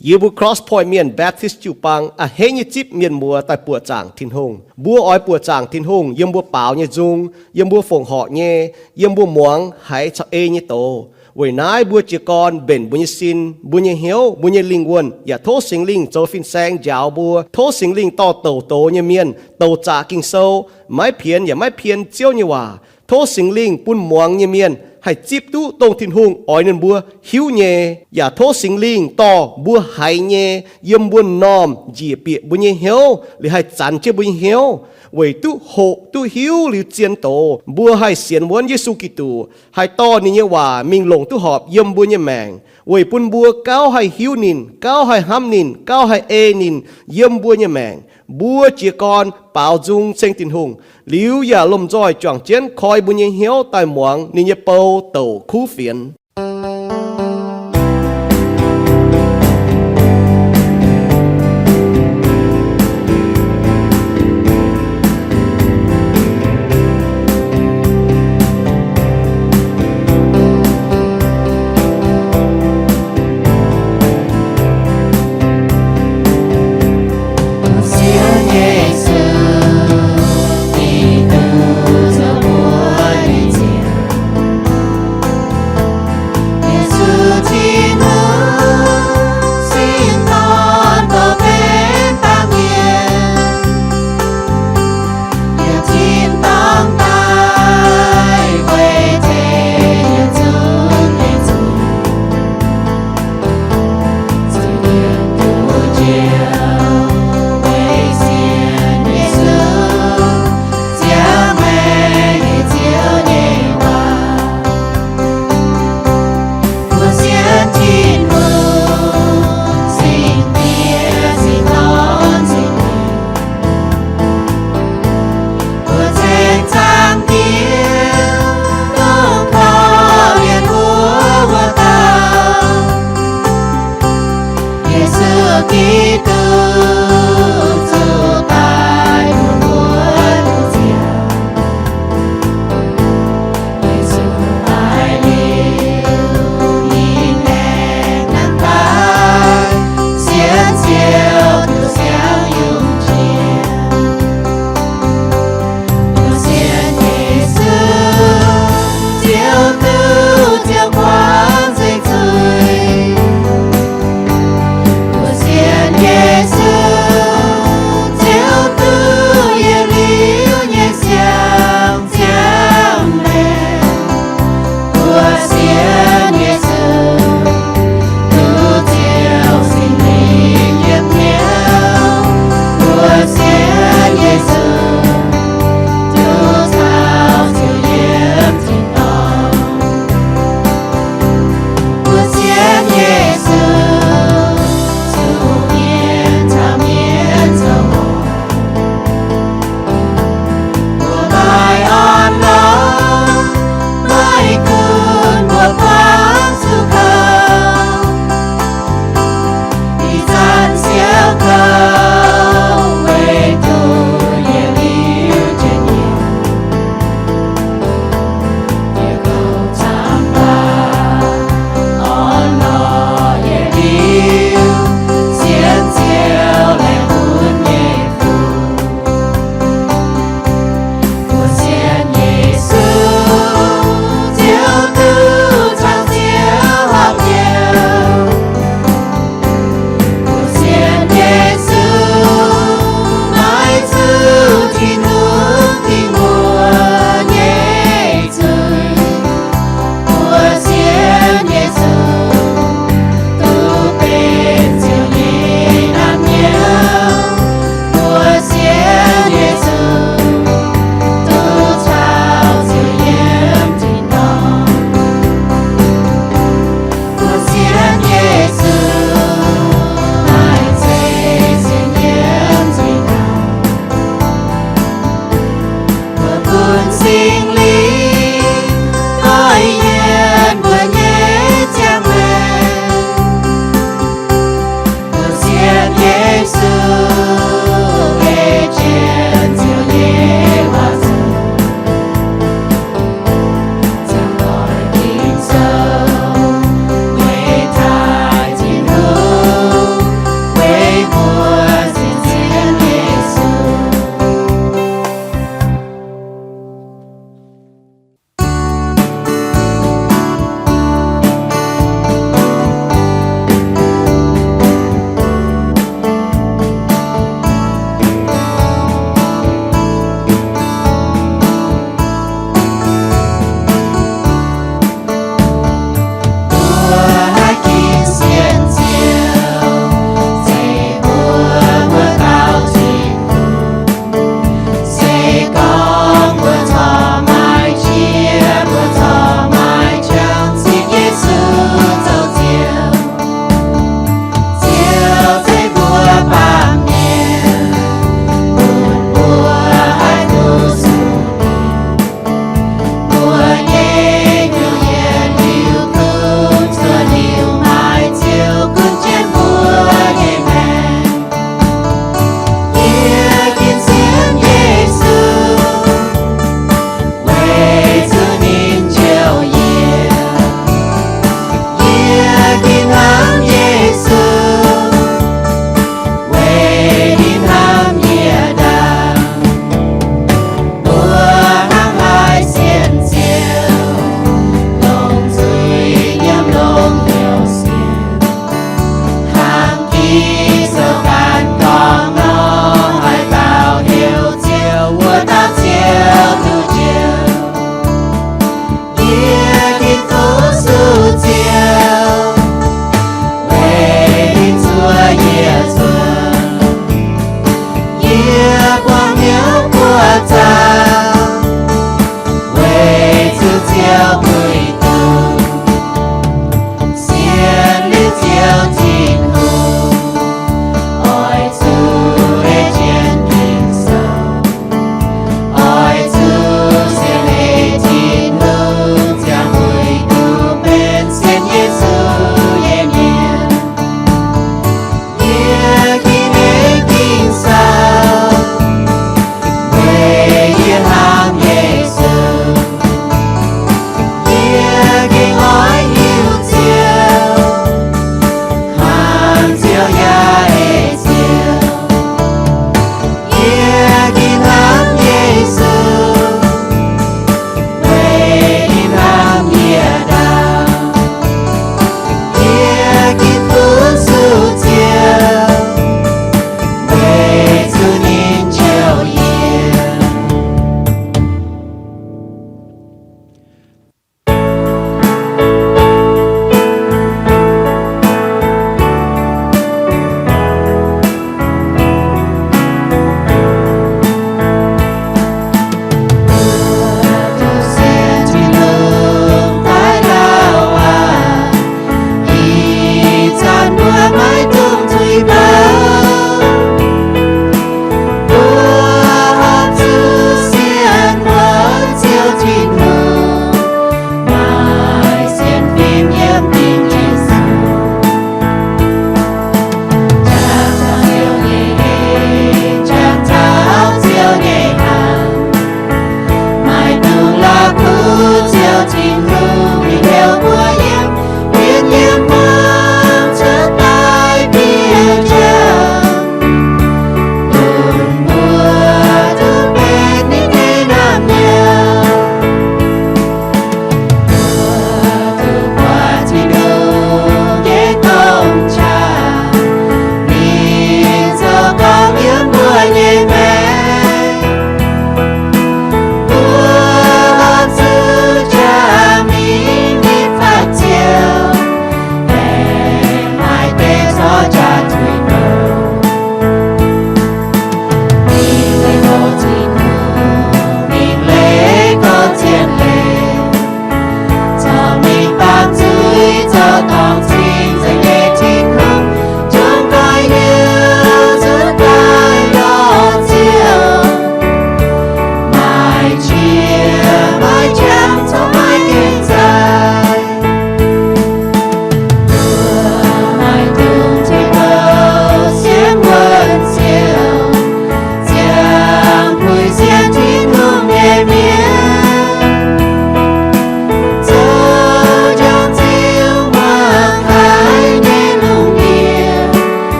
Yie mbuo Cross Point Mienh Baptist jiu-baang a'hneiv nyei zipv mienh muoz daaih buoqc zaangc Tin-Hungh. Mbuo oix buoqc zaangc Tin-Hungh yiem mbuo baaux nyei nzung, yiem mbuo fongc horc nyei, yiem mbuo muangx haiz caux ei nyei doz. Weic naaiv mbuo jiez gorn mbenc mbuo nyei sin, mbuo nyei hnyouv, mbuo nyei lingh wuonh, yaac tov Singx Lingh zoux fin-saeng njaaux mbuo. Tov Singx Lingh dorh douc doz nyei mienh, douc zaqc Ging-Sou, maiv pienx yaac maiv pien Ziouv nyei waac. Tov Singx Lingh bun muangx nyei mienh haih zipv duqv dongh Tin-Hungh oix ninh mbuo hiuv nyei. Yaac tov Singx Lingh dorh mbuo haiz nyei yiem mbuo m'normh njiec bieqc mbuo nyei hnyouv, liuz haih zanx jienv mbuo nyei hnyouv, weic duqv hoqc duqv hiuv liuz zien doz, mbuo haih sienx wuonv Yesu Giduc, haih dorh ninh nyei waac mingh longc duqv horpc yiem mbuo nyei maengc, weic bun mbuo gauh haih hiuv ninh, gauh haih hnamv ninh, gauh haih ei ninh yiem mbuo nyei maengc. Mbuo jiez gorn baaux nzung ceng Tin-Hungh, liuz yaac lomh nzoih juangc jienv koi mbuo nyei hnyouv daaih muangx ninh nyei bou douc kuv fienx.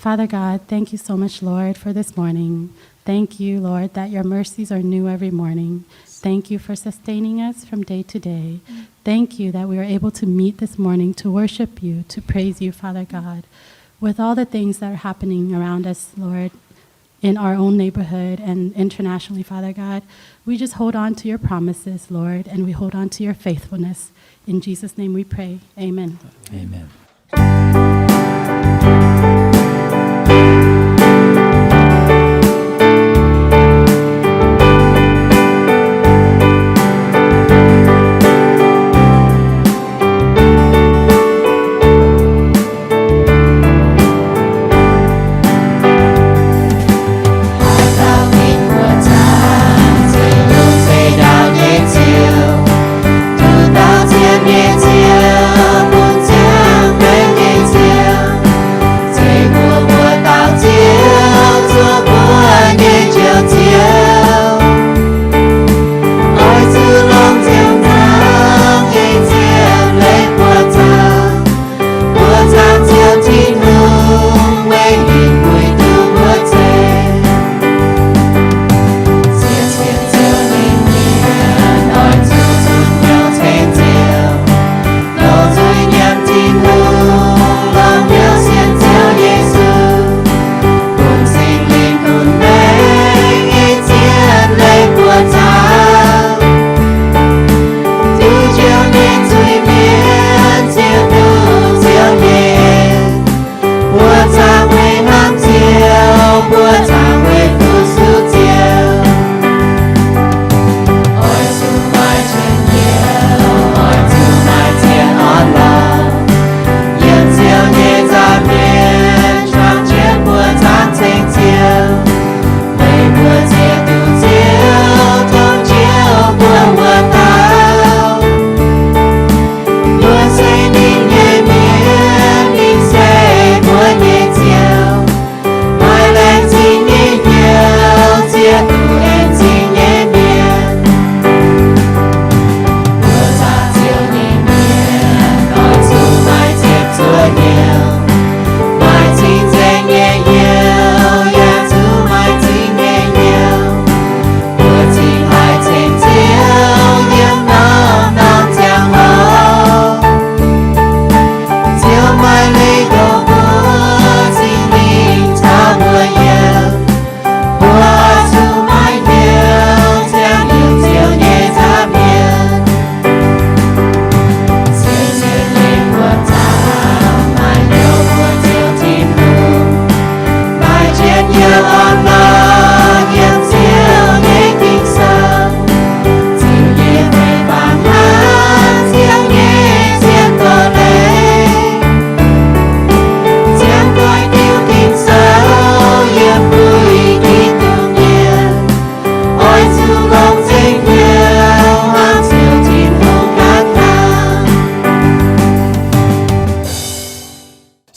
Father God, thank you so much, Lord, for this morning. Thank you, Lord, that your mercies are new every morning. Thank you for sustaining us from day to day. Thank you that we are able to meet this morning to worship you, to praise you, Father God. With all the things that are happening around us, Lord, in our own neighborhood and internationally, Father God, we just hold on to your promises, Lord, and we hold on to your faithfulness. In Jesus' name we pray. Amen. Amen.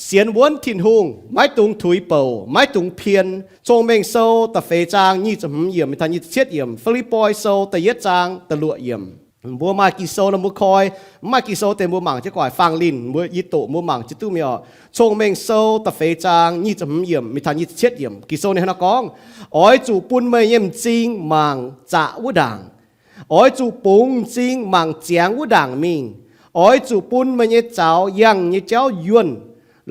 Sienx wuonv Tin-Hungh, maiv dungx tuix bouc, maiv dungx pien. Cong-Mengh Sou da'feix zaang nyic ziepc hmz yiemc mingh taux nyic ziepc cietv yiemc. Fi^lipv^poi Sou da'yietv zaang da'luoqc yiemc. Mbuo maaih Ging-Sou nor mbuo koi, mv maaih Ging-Sou deix mbuo mangc jienv gu'nguaaic faang linh, mbuo yie doqc mbuo mangc jienv duqv mi'aqv. Cong-Mengh Sou da'feix zaang nyic ziepc hmz yiemc mingh taux nyic ziepc cietv yiemc. Ging-Sou ninh hnangv naaiv gorngv, Oix zuqc bun meih nyei m'zing mangc zaqc wuov ndaangc. Oix zuqc bungx m'zing mangc ziangx wuov ndaangc mingh. Oix zuqc bun meih nyei zaux yangh nyei jauv yuonh.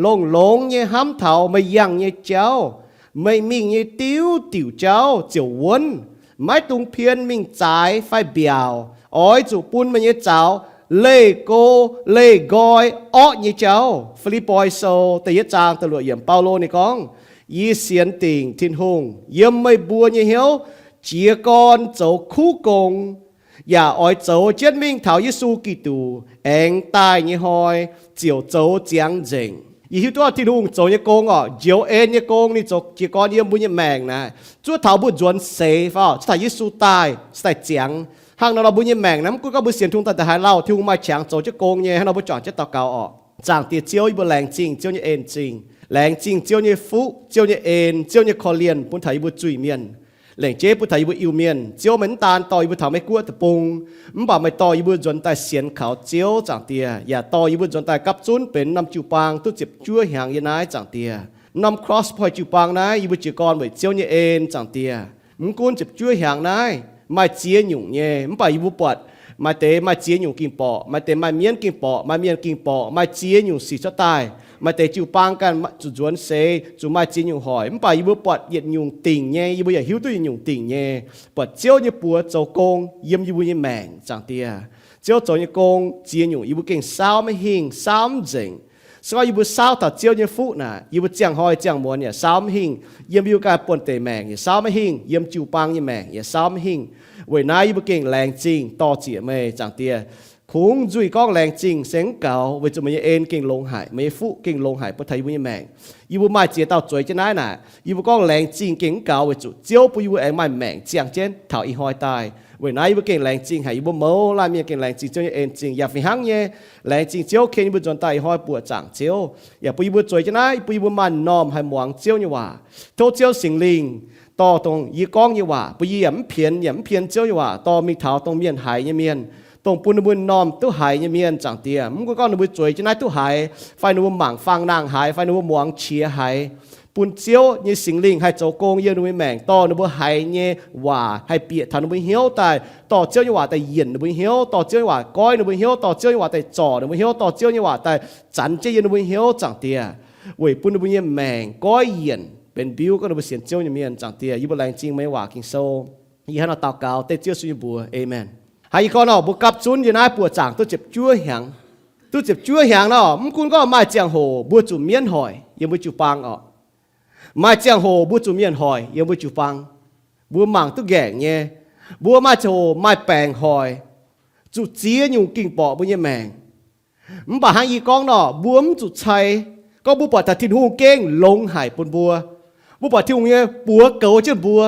Longx-longx nyei hnamv taux meih yangh nyei jauv, meih mingh nyei diuv diuc jauv ziouc wuonv. Maiv dungx pien mingh zaaix fai mbiaauc. Oix zuqc bun meih nyei zaux leih go leih nqoi orqv nyei jauv. Fi^lipv^poi Sou da'yietv zaang da'luoqc yiemc, Baulo ninh gorngv, Yie sienx dingc Tin-Hungh yiem meih mbuo nyei hnyouv jiez gorn zoux kuv gong, yaac oix zoux jienv mingh taux Yesu Giduc aengx daaih nyei hnoi ziouc zoux ziangx nzengc. Yie hiuv duqv Tin-Hungh zoux nyei gong orqc, njoux en nyei gong, ninh zoux jiez gorn yiem mbuo nyei maengc naaic, zuov taux mbuo nzuonx seix fai zuov taux Yesu daaih, daaih ziangx. Hnangv nor, mbuo nyei maengc naaiv mv gunv gorngv mbuo sienx Tin-Hungh daaih ndongc haaix lauh, Tin-Hungh maaih qangx zoux jienv gong nyei. Hnangv nor mbuo juangc jienv daux gaux orqc. Zaangc Diex Ziouv, yie mbuo laengz zingh Ziouv nyei en-zingh, laengz zingh Ziouv nyei fuqv, Ziouv nyei en, Ziouv nyei korv-lienh bun taux yie mbuo zuiz-mienh, lengc jeiv bun taux yie mbuo Iu-Mienh. Ziouv, meih mv daan dorh yie mbuo taux Meiv Guoqv deic-bung, mv baac meih dorh yie mbuo nzuonx daaih sienx kaux Ziouv, Zaangc Diex, yaac dorh yie mbuo nzuonx daaih gapv zunv benx norm jiu-baang duqv ziepc juov hnyangx yiem naaiv, Zaangc Diex. Norm Cross Point jiu-baang naaiv yie mbuo jiez gorn weic Ziouv nyei en, Zaangc Diex. Mv gunv ziepc juov hnyangx naaiv maaih ziex nyungc nyei, mv baac yie mbuo buatc maaih deix maaih ziex nyungc ging borqc, maaih deix maaih mienv ging borqc, maaih mienh ging borqc, maaih ziex nyungc sic cuotv daaih. Maaih deix jiu-baang ganh zuqc nzuonx seix, zuqc maaih ziex nyungc hoic. Mv baac yie mbuo buatc yietc nyungc dingc nyei, yie mbuo yaac hiuv duqv yietc nyungc dingc nyei. Buatc Ziouv nyei buoz zoux gong yiem yie mbuo nyei maengc, Zaangc Diex. Ziouv zoux nyei gong ziex nyungc yie mbuo gengh saauv maiv hingh, saauv mv nzengc. Se gorngv yie mbuo saauv taux Ziouv nyei fuqv naaic, yie mbuo ziangh hnoi ziangh muonz yaac saauv maiv hingh. Yiem yie mbuo ganh buonv-deic maengc yaac saauv maiv hingh. Yiem jiu-baang nyei maengc yaac saauv maiv hingh. Weic naaiv yie mbuo gengh laengz zingh dorh ziec meih, Zaangc Diex. Kungx nzuih gorngv laengz zingh se mv gaux, weic zuqc meih nyei en gengh longx haic, meih nyei fuqv gengh longx haic bun taux yie mbuo nyei maengc. Yie mbuo maaih ziex dauh zueiz jienv naaiv naaic, yie mbuo gorngv laengz zingh gengh mv gaux, weic zuqc Ziouv bun yie mbuo aengx maaih maengc ziangh jienv taux ih hnoi daaih. Weic naaiv yie mbuo gengh laengz zingh haic. Yie mbuo mouz laanh mienh gengh laengz zingh Ziouv nyei en zingh yaac fih hnangv nyei. Laengz zingh Ziouv ken yie mbuo nzuonx daaih ih hnoi buoqc zaangc Ziouv, yaac bun yie mbuo zueiz jienv naaiv, bun yie mbuo maaih m'normh haih muangx Ziouv nyei waac. Tov Ziouv Singx Lingh dorh dongh yie gorngv nyei waac, bun yie yaac mv pienx, yaac mv pien Ziouv nyei waac dorh mingh taux dongh mienh haiz nyei mienh, dongh bun ninh mbuo m'normh duqv haiz nyei mienh, Zaangc Diex. Mv gunv gorngv ninh mbuo zueiz jienv naaiv duqv haiz, fai ninh mbuo mangc fangx nangh haiz, fai ninh mbuo muangx qiex haiz, bun Ziouv nyei Singx Lingh haih zoux gong yiem ninh mbuo maengc, dorh ninh mbuo haiz nyei waac haih bieqc taux ninh mbuo hnyouv daaih, dorh Ziouv nyei waac daaih yienc ninh mbuo hnyouv, dorh Ziouv nyei waac goiv ninh mbuo hnyouv, dorh Ziouv nyei waac daaih zorc ninh mbuo hnyouv, dorh Ziouv nyei waac daaih zanc jienv yiem ninh mbuo hnyouv, Zaangc Diex, weic bun ninh mbuo nyei maengc goiv yienc benx mbiuv gorngv ninh mbuo sienx Ziouv nyei mienh, Zaangc Diex. Yie mbuo laengz zingh meih nyei waac, Ging-Sou. Yie hnangv naaiv daux gaux dengv Ziouv Yesu nyei mbuox, aamen. Hnangv yie gorngv nor, mbuo gapv zunv yie naaiv buoqc zaangc duqv ziepc juov hnyangx. Duqv ziepc juov hnyangx nor, mv gunv gorngv maaih ziangh hoc mbuo zuqc mienv hoic yiem mbuo jiu-baang orqc, maaih ziangh hoc mbuo zuqc mienh hoic yiem mbuo jiu-baang, mbuo mangc duqv ngaengc nyei, mbuo maaih ziangh hoc maaih baengc hoic, zuqc ziex nyungc ging-borqc mbuo nyei maengc. Mv baac hnangv yie gorngv nor, mbuo mv zuqc cai gorngv mbuo buatc taux Tin-Hungh gengh longx haic bun mbuo. Mbuo buatc Tin-Hungh nyei buoz goux jienv mbuo.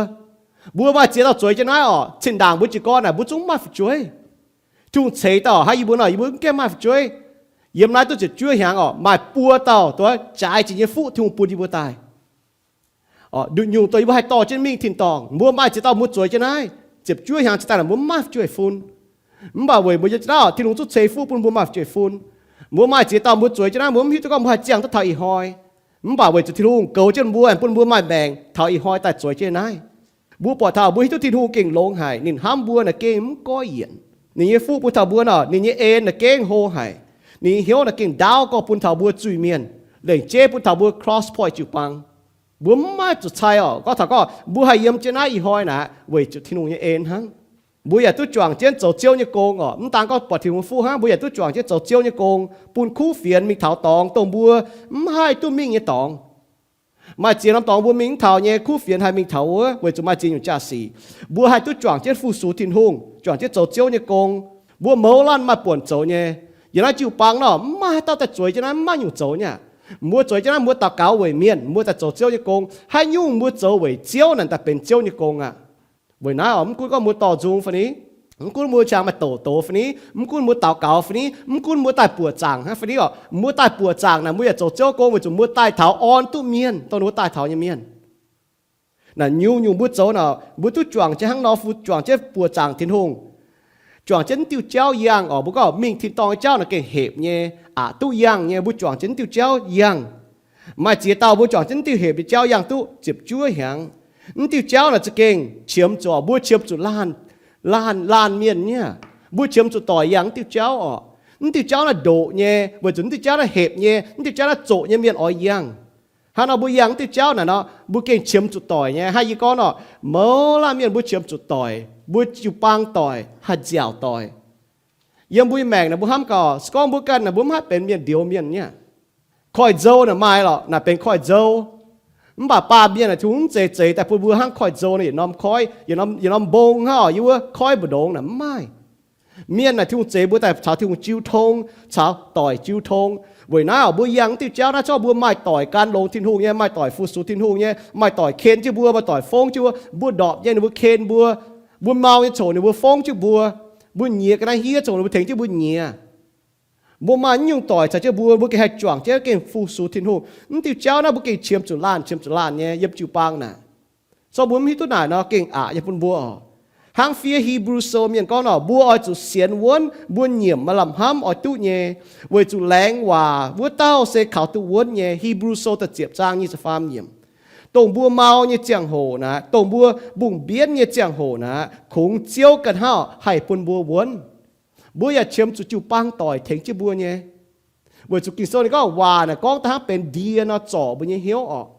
Mbuo maaih ziex dauh zueiz jienv naaiv orqc, cin-ndaangc mbuo jiez gorn naaic mbuo zungv maaih fu'jueiv. Tin-Hungh ceix dauh hnangv yie mbuo nor, yie mbuo mv gaengh maaih fu'jueiv. Yiem naaiv duqv ziepc juov hnyangx orqc, maaih buo dauh duqv jaaix jiex nyei fuqv Tin-Hungh bun yie mbuo daaih. Nduqc nyungc dongh yie mbuo haih dorh jienv mingh tin-dorngh, mbuo maaih ziex dauh mbuo zueiz jienv naaiv, ziepc juov hnyangx cingx daaih naaic mbuo mv maaih fu'jueiv fun. Mv baac weic mbuo yiem jienv naaiv orqc, Tin-Hungh zungv ceix fuqv bun mbuo maaih fu'jueiv fun. Mbuo maaih ziex dauh mbuo zueiz jienv naaiv, mbuo mv hiuv duqv gorngv mbuo haih ziangh duqv taux ih hnoi. Mv baac weic zuqc Tin-Hungh goux jienv mbuo, bun mbuo maaih maengc taux ih hnoi daaih zueiz jienv naaiv. Mbuo buatc taux mbuo hiuv duqv Tin-Hungh gengh longx haic, ninh hnamv mbuo naaic gengh mv goiv yienc. Ninh nyei fuqv bun taux mbuo nor, ninh nyei en naaic gengh hlo haic. Ninh nyei hnyouv naaic gengh ndaauv gorx bun taux mbuo zuiz-mienh, lengc jeiv bun taux mbuo Cross Point jiu-baang. Mbuo mv maaih zuqc cai orqc. Gorngv taux gorngv mbuo haih yiem jienv naaiv ih hnoi naaic, weic zuqc Tin-Hungh nyei en hnangv. Mbuo yaac duqv juangc jienv zoux Ziouv nyei gong orqc. Mv daan gorngv buatc Tin-Hungh fuqv hnangv, mbuo yaac duqv juangc jienv zoux Ziouv nyei gong, bun kuv fienx mingh taux dorngx dongh mbuo mv haih duqv mingh nyei dorngx. Maaih ziex norm dorngx mbuo mingh mv taux nyei, kuv fienx haih mingh taux wuov, weic zuqc maaih ziex nyungc jaa-sic. Mbuo haih duqv juangc jienv fu-sux Tin-Hungh, juangc jienv zoux Ziouv nyei gong. Mbuo mouz laanh maaih buonc zoux nyei. Yiem naaiv jiu-baang nor, mv maaih haaix dauh daaih zueiz jienv naaiv, mv maaih nyungc zoux nyei aqv. Mbuo zueiz jienv naaiv, mbuo daux gaux weic mienh, mbuo daaih zoux Ziouv nyei gong. Haaix nyungc mbuo zoux weic Ziouv naaic daaih benx Ziouv nyei gong aqv. Weic naaiv orqc, mv gunv gorngv mbuo dorh nzung fai ni, mv gunv mbuo qangx maaih doqc doz fai ni, mv gunv mbuo daux gaux fai ni, mv gunv mbuo daaih buoqc zaangc hnangv fai ni orqc, mbuo daaih buoqc zaangc naaic, mbuo yaac zoux Ziouv gong weic zuqc mbuo daaih taux orn duqv mienh, dongh mbuo daaih taux nyei mienh. Naaic nyungc-nyungc mbuo zoux naaic, mbuo duqv juangc jienv hnangv nor, fu-, juangc jienv buoqc zaangc Tin-Hungh, juangc jienv diuh jauv yangh orqc. Mbuo gorngv mingh tin-dorngh nyei jauv naaic gengh hepc nyei, aqc duqv yangh nyei. Mbuo juangc jienv diuh jauv yangh. Maaih ziex dauh mbuo juangc jienv diuh hepc nyei jauv yangh duqv ziepc juov hnyangx. Mv diuh jauv naaic za'gengh qiemx zuqc, mbuo qiemx zuqc laanh, laanh, laanh mienh nyei aqv. Mbuo qiemx zuqc doic yangh mv diuh jauv orqc. Mv diuh jauv naaiv ndoqc nyei, weic zuqc mv diuh jauv naaiv hepc nyei, mv diuh jauv naaiv zoqc nyei mienh oix yangh. Hnangv nor mbuo yangh mv diuh jauv naaic nor, mbuo gengh qiemx zuqc doic nyei. Hnangv yie gorngv nor, mouz laanh mienh mbuo qiemx zuqc doic, mbuo jiu-baang doic, haih nziaauc doic. Yiem mbuo nyei maengc naaic mbuo hnamv gaax, se gorngv mbuo ganh naaic mbuo mv haih benx mienh ndioux mienh nyei aqv. Koiv-nzou naaic maaih lorqc, naaic benx koiv-nzou. Mv baac baamh mienh naaic Tin-Hungh mv zeiz zeix daaih bun mbuo hnangv koiv-nzou nor, yietc norm koiv, yietc norm, yietc norm mbong hnangv orqc, yie wuov koiv mbu'ndongx naaic mv maaih. Mienh naaic Tin-Hungh zeix mbuo daaih caux Tin-Hungh jiu tong, caux doic jiu tong. Weic naaiv orqc, mbuo yangh mv diuh jauv naaiv, se gorngv mbuo maaih doic gan longx Tin-Hungh nyei, maaih doic fu-sux Tin-Hungh nyei, maaih doic ken jienv mbuo, maaih doic fongv jienv mbuo, mbuo ndorpc nyei ninh mbuo ken mbuo, mbuo mau nyei coc ninh mbuo fongv jienv mbuo, mbuo nyiex ga'naaiv hiev coc ninh mbuo tengx jienv mbuo nyiex. Mbuo maaih naaiv nyungc doic caux jienv mbuo, mbuo gengh haih juangc jienv gengh fu-sux Tin-Hungh. Mv diuh jauv naaiv mbuo gengh qiemx zuqc laanh, qiemx zuqc laanh nyei yiem jiu-baang naaic. Se gorngv mbuo mv hiuv duqv naaic nor, gengh aqc nyei bun mbuo orqc. Hnangv fiev Hebrew Sou mienh gorngv nor, mbuo oix zuqc sienx wuonv mbuo nyiemc maaih lamh hnamv oix duqv nyei, weic zuqc laengz waac wuov dauh se kaux duqv wuonv nyei. Hebrew Sou da'ziepc zaang nyic ziepc faam yiemc. Dongh mbuo mau nyei ziangh hoc naaic, dongh mbuo mbungh mbienv nyei ziangh hoc naaic, kungx Ziouv ganh hnangv haih bun mbuo wuonv. Mbuo yaac qiemx zuqc jiu-baang doic tengx jienv mbuo nyei. Weic zuqc Ging-Sou ninh gorngv waac naaic gorngv da'hnangv benx ndie nor zorc mbuo nyei hnyouv orqc.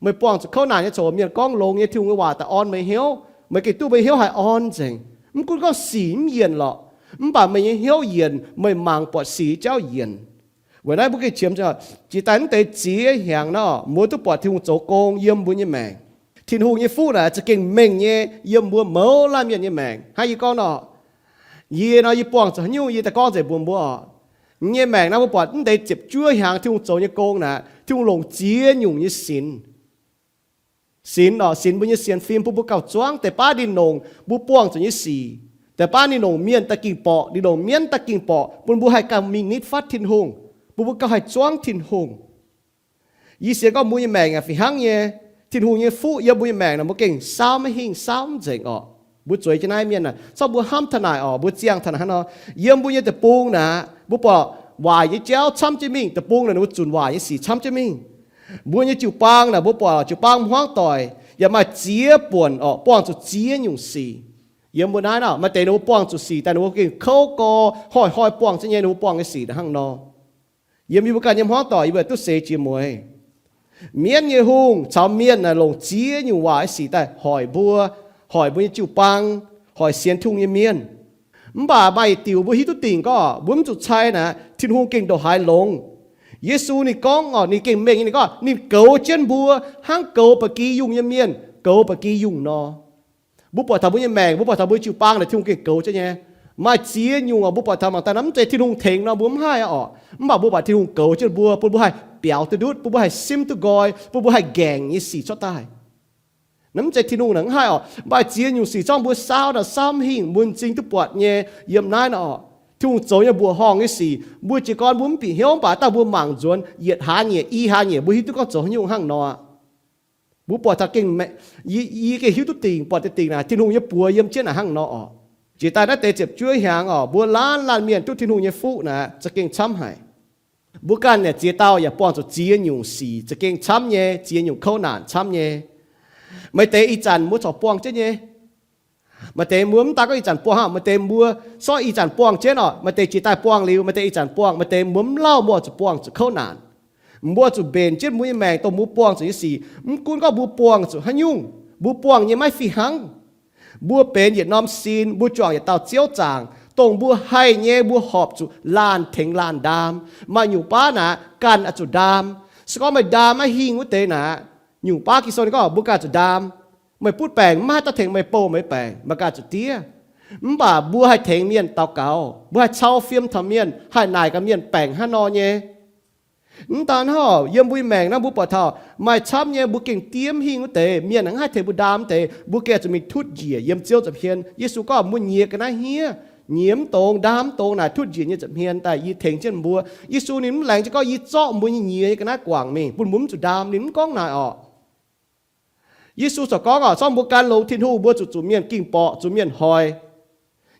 Meih buangh zuqc kouv naanc nyei coc mienh gorngv longx nyei, Tin-Hungh nyei waac daaih orn meih hnyouv. Meih gengh duqv meih hnyouv haih orn nzengc. Mv gunv gorngv sic mv yienc lorqc, mv baac meih nyei hnyouv yienc, meih mangc buatc sic jauv yienc. Weic naaiv mbuo gengh qiemx jiex daaih mv deix ziex hnyangx nor, mbuo duqv buatc Tin-Hungh zoux gong yiem mbuo nyei maengc. Tin-Hungh nyei fuqv naaic za'gengh mengh nyei yiem mbuo mouz laanh mienh nyei maengc. Hnangv yie gorngv nor, yie nor yie buangh zuqc haaix nyungc yie daaih gorngv nzengc mbuox mbuo orqc. Yie nyei maengc naaiv mbuo buatc mv deix ziepc juov hnyangx Tin-Hungh zoux nyei gong naaic, Tin-Hungh longc ziex nyungc nyei sinx. Sinx orqc, sinx mbuo nyei sienx fim bun mbuo gauh zuangv. Deix baav ninh longc mbuo buangh zuqc nyei sic. Deix baav ninh longc mienh daaih ging borqc, ninh longc mienv daaih ging borqc bun mbuo haih gauh mingh nitv fatv Tin-Hungh, bun mbuo gauh haih zuangv Tin-Hungh. Yie sienx gorngv mbuo nyei maengc yaac fih hnangv nyei. Tin-Hungh nyei fuqv yiem mbuo nyei maengc naaic mbuo gengh saauv maiv hingh, saauv mv nzengc orqc. Mbuo zueiz jienv naaiv mienh naaic, corc mbuo hnamv taux naaic orqc, mbuo ziangh taux naaic hnangv nor, yiem mbuo nyei deic-bung naaic mbuo buatc waaic nyei jauv camv jienv mingh. Deic-bung naaic ninh mbuo zunc waaic nyei sic camv jienv mingh. Mbuo nyei jiu-baang naaic mbuo buatc jiu-baang hmuangv doic yaac maaih ziex buonc orqc, buangh zuqc ziex nyungc sic. Yiem mbuo naaiv nor maaih deix ninh mbuo buangh zuqc sic daaih ninh mbuo gengh kouv gor, hnoi-hnoi buangh jienv nyei ninh mbuo buangh nyei sic hnangv nor. Yiem yie mbuo ganh nyei hmuangv doic yie mbuo duqv seix jiex mueiz. Mienv nyei hungh caux mienh naaic longc ziex nyungc waaic nyei sic daaih hoic mbuo, hoic mbuo nyei jiu-baang, hoic sienx Tin-Hungh nyei mienh. Mv baac maaih yietc diuc mbuo hiuv duqv dingc gorngv mbuo mv zuqc cai naaic, Tin-Hungh gengh ndongc haaix longx. Yesu ninh gorngv orqc, ninh gengh mengh nyei, ninh gorngv ninh goux jienv mbuo hnangv goux ba'gi yungh nyei mienh goux ba'gi yungh nor. Mbuo buatc taux mbuo nyei maengc, mbuo buatc taux mbuo jiu-baang naaic Tin-Hungh gengh goux jienv nyei. Maaih ziex nyungc orqc, mbuo buatc taux mangc daaih naaiv mv zeiz Tin-Hungh tengx nor mbuo mv haih orqc, mv baac mbuo buatc Tin-Hungh goux jienv mbuo, bun mbuo haih biaux duqv ndutv, bun mbuo haih simv duqv nqoi, bun mbuo haih nqaengc nyei sic cuotv daaih. Naaiv mv zeiz Tin-Hungh naaic mv haih orqc. Maaih ziex nyungc sic zorngv mbuo saauv naaic saauv mv hingh, mbuo m'zing duqv buatc nyei yiem naaiv nor orqc. Tin-Hungh zoux nyei mbuoqc horngh nyei sic, mbuo jiez gorn mbuo mv bieqc hnyouv, mv baac dauh mbuo mangc nzuonx yietc hlaax nyieqc i hlaax nyieqc mbuo hiuv duqv gorngv zoux haaix nyungc hnangv nor. Mbuo buatc taux gengh, yie, yie gengh hiuv duqv dingc, buatc deix dingc naaic Tin-Hungh nyei buoz yiem jienv naaic hnangv nor orqc. Jiex daaih naaiv deix ziepc juov hnyangx orqc, mbuo laanh laanh mienh duqv Tin-Hungh nyei fuqv naaic za'gengh camv haic. Mbuo ganh yaac ziex dauh yaac buangh zuqc ziex nyungc sic za'gengh camv nyei, ziex nyungc kouv naanc camv nyei. Maaih deix ih zanc mbuo corc buangh jienv nyei. Maaih deix mbuo mv daan gorngv ih zanc buangh hnangv, maaih deix mbuo sortv ih zanc buangh jienv orqc, maaih deix jiex daaih buangh liuz, maaih deix ih zanc buangh, maaih deix mbuo mv lauh mbuo zuqc buangh zuqc kouv naanc. Mbuo zuqc mbenc jienv mbuo nyei maengc dongh mbuo buangh zuqc nyei sic. Mv gunv gorngv mbuo buangh zuqc haaix nyungc, mbuo buangh nyei maiv fih hnangv. Mbuo benx yietc norm sin, mbuo juangc yietc dauh Ziouv zaangc, dongh mbuo haih nyei mbuo horpc zuqc laanh tengx laanh ndaam. Maaih nyungc baav naaic ganh oix zuqc ndaam. Se gorngv meih ndaam maiv hingh wuov deix naaic, nyungc baav Ging-Sou ninh gorngv mbuo ganh zuqc ndaam. Meih butv baengc maiv haih daaih tengx meih bouh meih baengc, meih ganh zuqc diev. Mv baac mbuo haih tengx mienh daux gaux, mbuo haih cau fiem taux mienh, haih naaic gaax mienh baengc hnangv nor nyei. Mv daan hnangv, yiem mbuo nyei maengc naaiv mbuo buatc taux maaih camv nyei mbuo gengh diev mv hingh wuov deix, mienh mv haih tengx mbuo ndaam wuov deix, mbuo gengh zuqc mingh tutv njiec yiem Ziouv nza'hmien. Yesu gorngv mbuo nyiex ga'naaiv hniev, nyiex mv dongz, ndaam mv dongz naaic, tutv njiec nyei nza'hmien daaih yie tengx jienv mbuo. Yesu ninh mv laengz jienv gorngv yie zorqv mbuo nyei nyiex nyei ga'naaiv guangc mingh bun mbuo mv zuqc ndaam, ninh mv gorngv naaic orqc. Yesu corc gorngv orqc, zorngv mbuo gan longx Tin-Hungh mbuo zuqc zuqc mienh ging borqc, zuqc mienh hoic.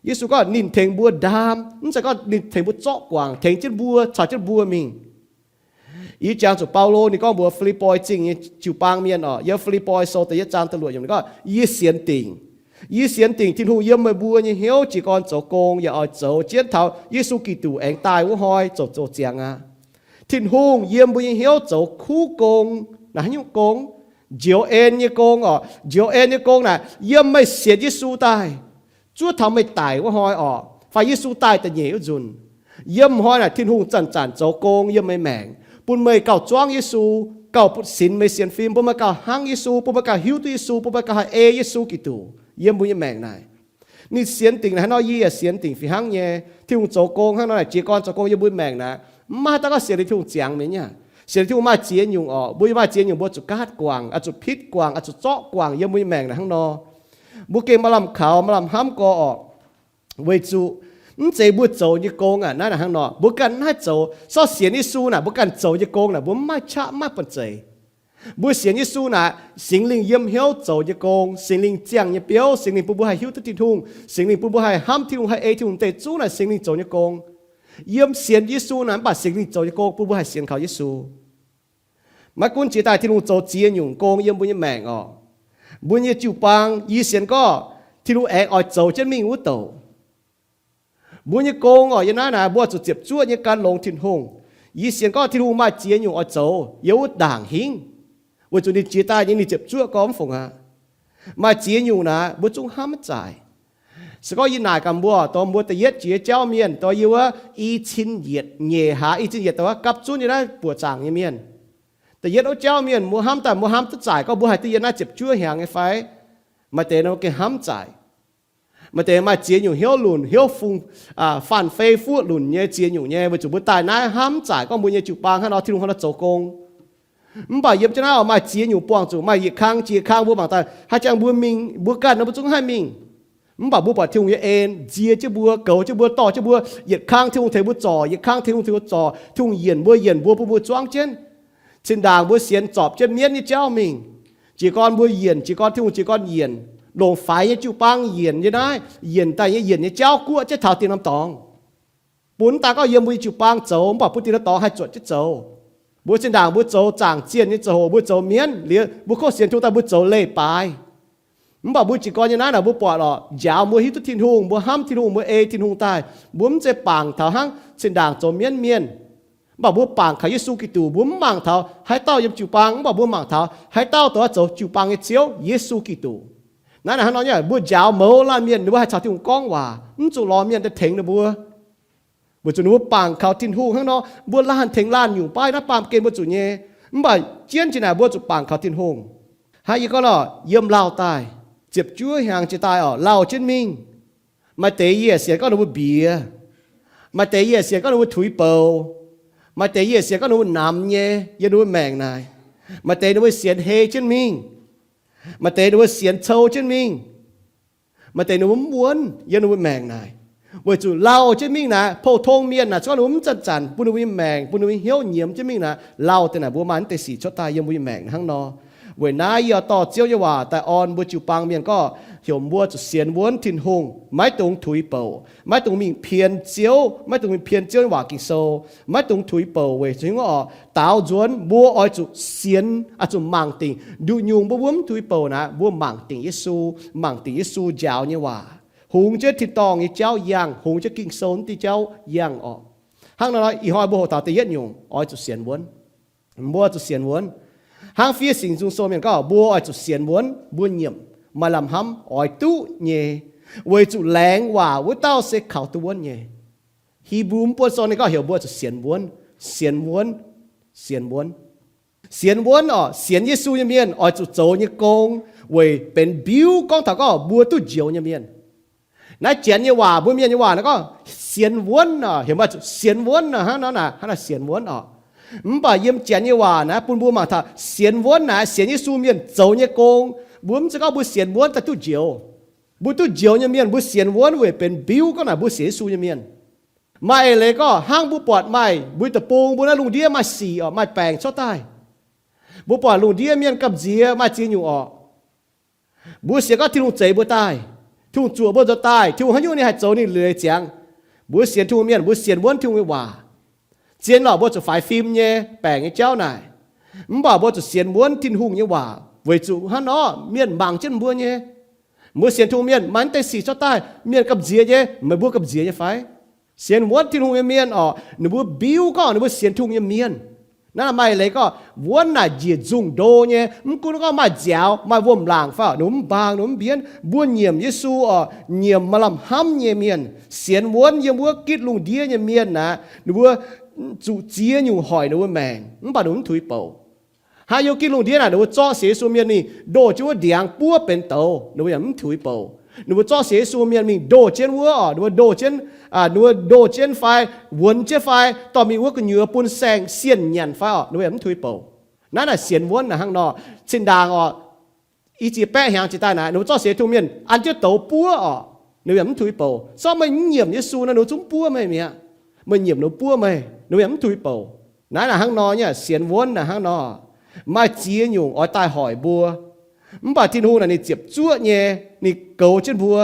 Yesu gorngv ninh tengx mbuo ndaam, mv zeiz gorngv ninh tengx mbuo zorqv guangc, tengx jienv mbuo, caux jienv mbuo mingh. Yie jangx zuqc Baulo ninh gorngv mbuox Fi^lipv^poi Zingh nyei jiu-baang mienh orqc, yiem Fi^lipv^poi Sou da'yietv zaang da'luoqc yiemc ninh gorngv, yie sienx dingc, yie sienx dingc Tin-Hungh yiem meih mbuo nyei hnyouv jiez gorn zoux gong yaac oix zoux jienv taux Yesu Giduc aengx daaih wuov hnoi zoux zoux ziangx aqv. Tin-Hungh yiem mbuo nyei hnyouv zoux kuv gong. Naaiv haaix nyungc gong? Njoux en nyei gong orqc. Njoux en nyei gong naaic yiem meih sienx Yesu daaih, zuov taux meih daic wuov hnoi orqc, fai Yesu daaih da'nyeic wuov nzunc, yiem hnoi naaic Tin-Hungh zanc-zanc zoux gong yiem meih maengc, bun meih gauh zuangv Yesu, gauh butv sinx meih sienx fim, bun meih gauh hnangv Yesu, bun meih gauh hiuv duqv Yesu, bun meih gauh haih ei Yesu Giduc yiem mbuo nyei maengc naaic. Ninh sienx dingc naaic hnangv nor, yie yaac sienx dingc fih hnangv nyei. Tin-Hungh zoux gong hnangv nor naaic, jiez gorn zoux gong yiem mbuo maengc naaic, mv maaih dauh gorngv sienx liuz Tin-Hungh ziangx mi'aqv. Sienx liuz Tin-Hungh maaih ziex nyungc orqc. Mbuo yie maaih ziex nyungc mbuo zuqc gaatv guangc, oix zuqc pitv guangc, oix zuqc zorqv guangc yiem mbuo nyei maengc naaic hnangv nor. Mbuo gengh maaih lamh kaux, maaih lamh hnamv gorx orqc. Weic zuqc mv zeiz mbuo zoux nyei gong aqv. Naaiv naaic hnangv nor, mbuo ganh mv haih zoux. Sortv sienx Yesu naaic, mbuo ganh zoux nyei gong naaic, mbuo mv maaih qaqv, mv maaih banh zeic. Mbuo sienx Yesu naaic, Singx Lingh yiem hnyouv zoux nyei gong, Singx Lingh ziangh nyei biouv, Singx Lingh bun mbuo haih hiuv duqv Tin-Hungh, Singx Lingh bun mbuo haih hnamv Tin-Hungh, haih ei Tin-Hungh deic-bung naaic, Singx Lingh zoux nyei gong. Yiem sienx Yesu naaic mv baac Singx Lingh zoux nyei gong bun mbuo haih sienx kaux Yesu. Maiv gunv jiex daaih Tin-Hungh zoux ziex nyungc gong yiem mbuo nyei maengc oc. Mbuo nyei jiu-baang, yie sienx gorngv Tin-Hungh aengx oix zoux jienv mingh wuov douc. Mbuo nyei gong oc, yiem naaiv naaic mbuo zuqc ziepc zuoqv nyei gan longx Tin-Hungh. Yie sienx gorngv Tin-Hungh maaih ziex nyungc oix zoux yiem wuov ndaangc hingv, weic zuqc ninh jiex daaih nyei ninh ziepc zuoqv gorngv mv fungc aqv. Maaih ziex nyungc naaic mbuo zungv hnamv maiv zaaic. Se gorngv yie naaic gaax mbuo, dongh mbuo da'yietv jiex jauv mienh, dongh yie wuov i cin yietc nyeic hlaax i cin yietc dongh wuov gapv zunv nyei naaiv buoqc zaangc nyei mienh, da'yietv wuov jauv mienh mbuo hnamv daaih mbuo hnamv duqv zaaic gorngv mbuo haih duqv yiem naaiv ziepc zuoqv hnyangx nyei fai? Maaih deix nor gengh hnamv zaaic. Maaih deix maaih ziex nyungc hnyouv lunc, hnyouv fung, faanh fei fuoqv lunc nyei ziex nyungc nyei, weic zuqc mbuo daaih naaiv hnamv zaaic gorngv mbuo nyei jiu-baang hnangv nor Tin-Hungh hnangv nor zoux gong. Mv baac yiem jienv naaiv oc maaih ziex nyungc buangh zuqc, maaih yietc kang jiex kang mbuo mangc daaih haaix jangx mbuo mingh, mbuo ganh nor mbuo zungv haih mingh. Mv baac mbuo buatc Tin-Hungh nyei en nzie jienv mbuo, goux jienv mbuo, dorh jienv mbuo, yietc kang Tin-Hungh tengx mbuo zorc, yietc kang Tin-Hungh tengx mbuo zorc, Tin-Hungh yienc mbuo, yienc mbuo bun mbuo zuangv jienv. Cin-ndaangc mbuo sienx zorpc jienv mienv nyei jauv mingh, jiez gorn mbuo yienc, jiez gorn Tin-Hungh jiez gorn yienc, longc faix nyei jiu-baang yienc nyei naaiv, yienc daaih nyei yienc nyei jauv guoqv jienv taux diex norm dorngx. Bun daaih gorngv yiem mbuo nyei jiu-baang zoux mv baac bun diex norm dorngx haih zuotc jienv zoux. Mbuo zinh ndaangc mbuo zoux zaangc zienh nyei zoux hoc, mbuo zoux mienv liuz mbuo kov sienx Tin-Hungh daaih mbuo zoux leiz-baaix. Mv baac mbuo jiez gorn nyei naaiv naaic mbuo buatc lorqc, njaaux mbuo hiuv duqv Tin-Hungh, mbuo hnamv Tin-Hungh, mbuo ei Tin-Hungh daaih, mbuo mv zeiz bangc taux hnangv cin-ndaangc zoux mienv mienh. Mv baac mbuo bangc kaux Yesu Giduc, mbuo mv mangc taux haaix dauh yiem jiu-baang, mv baac mbuo mangc taux haaix dauh dongh zoux jiu-baang nyei Ziouv, Yesu Giduc. Naaiv naaic hnangv nor nyei, mbuo njaaux mouz laanh mienh ninh mbuo haih caux Tin-Hungh gorngv waac, mv zuqc lorz mienh daaih tengx ninh mbuo. Weic zuqc ninh mbuo bangc kaux Tin-Hungh hnangv nor, mbuo laanh tengx laanh nyungc baav naaiv baamh gen mbuo zuqc nyei. Mv baac jienv jiex naaic mbuo zuqc bangc kaux Tin-Hungh. Hnangv yie gorngv lorqc, yiem lauh daaih, ziepc juov hnyangx jiex daaih oc, lauh jienv mingh. Maaih deix yie sienx gorngv ninh mbuo mbiex. Maaih deix yie sienx gorngv ninh mbuo tuix bouc. Maaih deix yie sienx gorngv ninh mbuo namx nyei yiem ninh mbuo maengc naaic. Maaih deix ninh mbuo sienx hei jienv mingh. Maaih deix ninh mbuo sienx cou jienv mingh. Maaih deix ninh mbuo mv wuonv yiem ninh mbuo maengc naaic. Weic zuqc lauh jienv mingh naaic, pou-tong mienh naaic, se gorngv ninh mbuo mv zanc-zanc bun ninh mbuo nyei maengc, bun ninh mbuo nyei hnyouv nyiemz jienv mingh naaic, lauh deix naaic mbuo maaih naaiv deix sic cuotv daaih yiem mbuo nyei maengc hnangv nor. Weic naaiv yie dorh Ziouv nyei waac daaih orn mbuo jiu-baang mienh gorngv, heuc mbuo zuqc sienx wuonv Tin-Hungh, maiv dungx tuix bouc, maiv dungx mingh pien Ziouv, maiv dungx mingh pien Ziouv nyei waac Ging-Sou, maiv dungx tuix bouc weic zuqc oc, daaux nzuonx mbuo oix zuqc sienx, oix zuqc mangc dingc nduqc nyungc mbuo mbuo mv tuix bouc naaic, mbuo mangc dingc Yesu, mangc dingc Yesu njaaux nyei waac, hungx jienv tin-dorngh nyei jauv yangh, hungx jienv Ging-Sou naaiv diuh jauv yangh oc. Hnangv nor ih hnoi mbuo hoqc taux da'yietv nyungc, oix zuqc sienx wuonv. Mbuo zuqc sienx wuonv. Hnangv fiev Singx Nzung Sou mienh gorngv, mbuo oix zuqc sienx wuonv, mbuo nyiemc, maaih lamh hnamv oix duqv nyei, weic zuqc laengz waac wuov dauh se kaux duqv wuonv nyei. Hipv^lu mv buonv sou ninh gorngv heuc mbuo zuqc sienx wuonv, sienx wuonv, sienx wuonv. Sienx wuonv oc, sienx Yesu nyei mienh oix zuqc zoux nyei gong weic benx mbiuv gorngv taux gorngv mbuo duqv njoux nyei mienh. Naaiv Janx nyei waac, mbuo Mienh nyei waac naaiv gorngv sienx wuonv oc, heuc mbuo zuqc sienx wuonv nor, hnangv nor naaic, hnangv naaic sienx wuonv oc. Mv baac yiem Janx nyei waac naaiv bun mbuo mangc taux sienx wuonv naaic, sienx Yesu mienh zoux nyei gong. Mbuo mv zeiz gorngv mbuo sienx wuonv daaih duqv njoux. Mbuo duqv njoux nyei mienh, mbuo sienx wuonv weic benx mbiuv gorngv naaic mbuo sienx Yesu nyei mienh. Maaih eix leiz gorngv hnangv mbuo buatc maaih mbuo deic-bung mbuo naaiv lungh ndiev maaih sic oc, maaih baengc cuotv daaih. Mbuo buatc lungh ndiev mienh gamh nziex maaih ziex nyungc oc. Mbuo sienx gorngv Tin-Hungh zeix mbuo daaih, Tin-Hungh zuoqc mbuo nzuonx daaih, Tin-Hungh haaix nyungc ninh haih zoux ninh liuz ziex. Mbuo sienx Tin-Hungh mienh, mbuo sienx wuonv Tin-Hungh nyei waac. Zien lorqc mbuo zuqc faix fim nyei baengc nyei jauv naaic, mv baac mbuo zuqc sienx wuonv Tin-Hungh nyei waac weic zuqc hnangv nor mienh mangc jienv mbuo nyei. Mbuo sienx Tin-Hungh mienh maaih naaiv deix sic cuotv daaih, mienh gamh nziex nyei, meih mbuo gamh nziex nyei fai? Sienx wuonv Tin-Hungh nyei mienh oc, ninh mbuo mbiuv gorngv ninh mbuo sienx Tin-Hungh nyei mienh. Naaiv maaih eix leiz gorngv wuonv naaic njiec nzungh ndo nyei, mv gunv gorngv maaih nziaaux, maaih wuom-laangc fai oc, ninh mbuo mv mbaang, ninh mbuo mv mbienv. Mbuo nyiemc Yesu oc, nyiemc maaih lamh hnamv nyei mienh. Sienx wuonv yiem wuov gitv lungh ndiev nyei mienh naaic, ninh mbuo zuqc ziex nyungc hoic ninh mbuo maengc, mv baac ninh mbuo mv tuix bouc. Hnangv yiem gitv lungh ndiev naaic, ninh mbuo zorqv sienx Yesu mienh mingh ndoh jienv wuov ndiangx buov benx douz, ninh mbuo yaac mv tuix bouc. Ninh mbuo zorqv sienx Yesu mienh mingh ndoh jienv wuov oc, ninh mbuo ndoh jienv, ninh mbuo ndoh jienv fai wuonx jienv fai dorh mingh wuov gu'nyuoz bun saeng-sienh nyanc fai oc, ninh mbuo yaac mv tuix bouc. Naaiv naaic sienx wuonv naaic hnangv nor. Cin-ndaangc oc, i ziex baeqv hnyangx jiex daaih naaic, ninh mbuo zorqv sienx Tin-Hungh mienh an jienv douz buov oc, ninh mbuo yaac mv tuix bouc. Sortv meih mv nyiemc Yesu nor, ninh mbuo zungv buov meih mi'aqv. Meih nyiemc ninh mbuo buov meih, ninh mbuo yaac mv tuix bouc. Naaiv naaic hnangv nor nyei, sienx wuonv naaic hnangv nor. Maaih ziex nyungc oix daaih hoic mbuo. Mv baac Tin-Hungh naaic ninh ziepc zuoqv nyei, ninh goux jienv mbuo.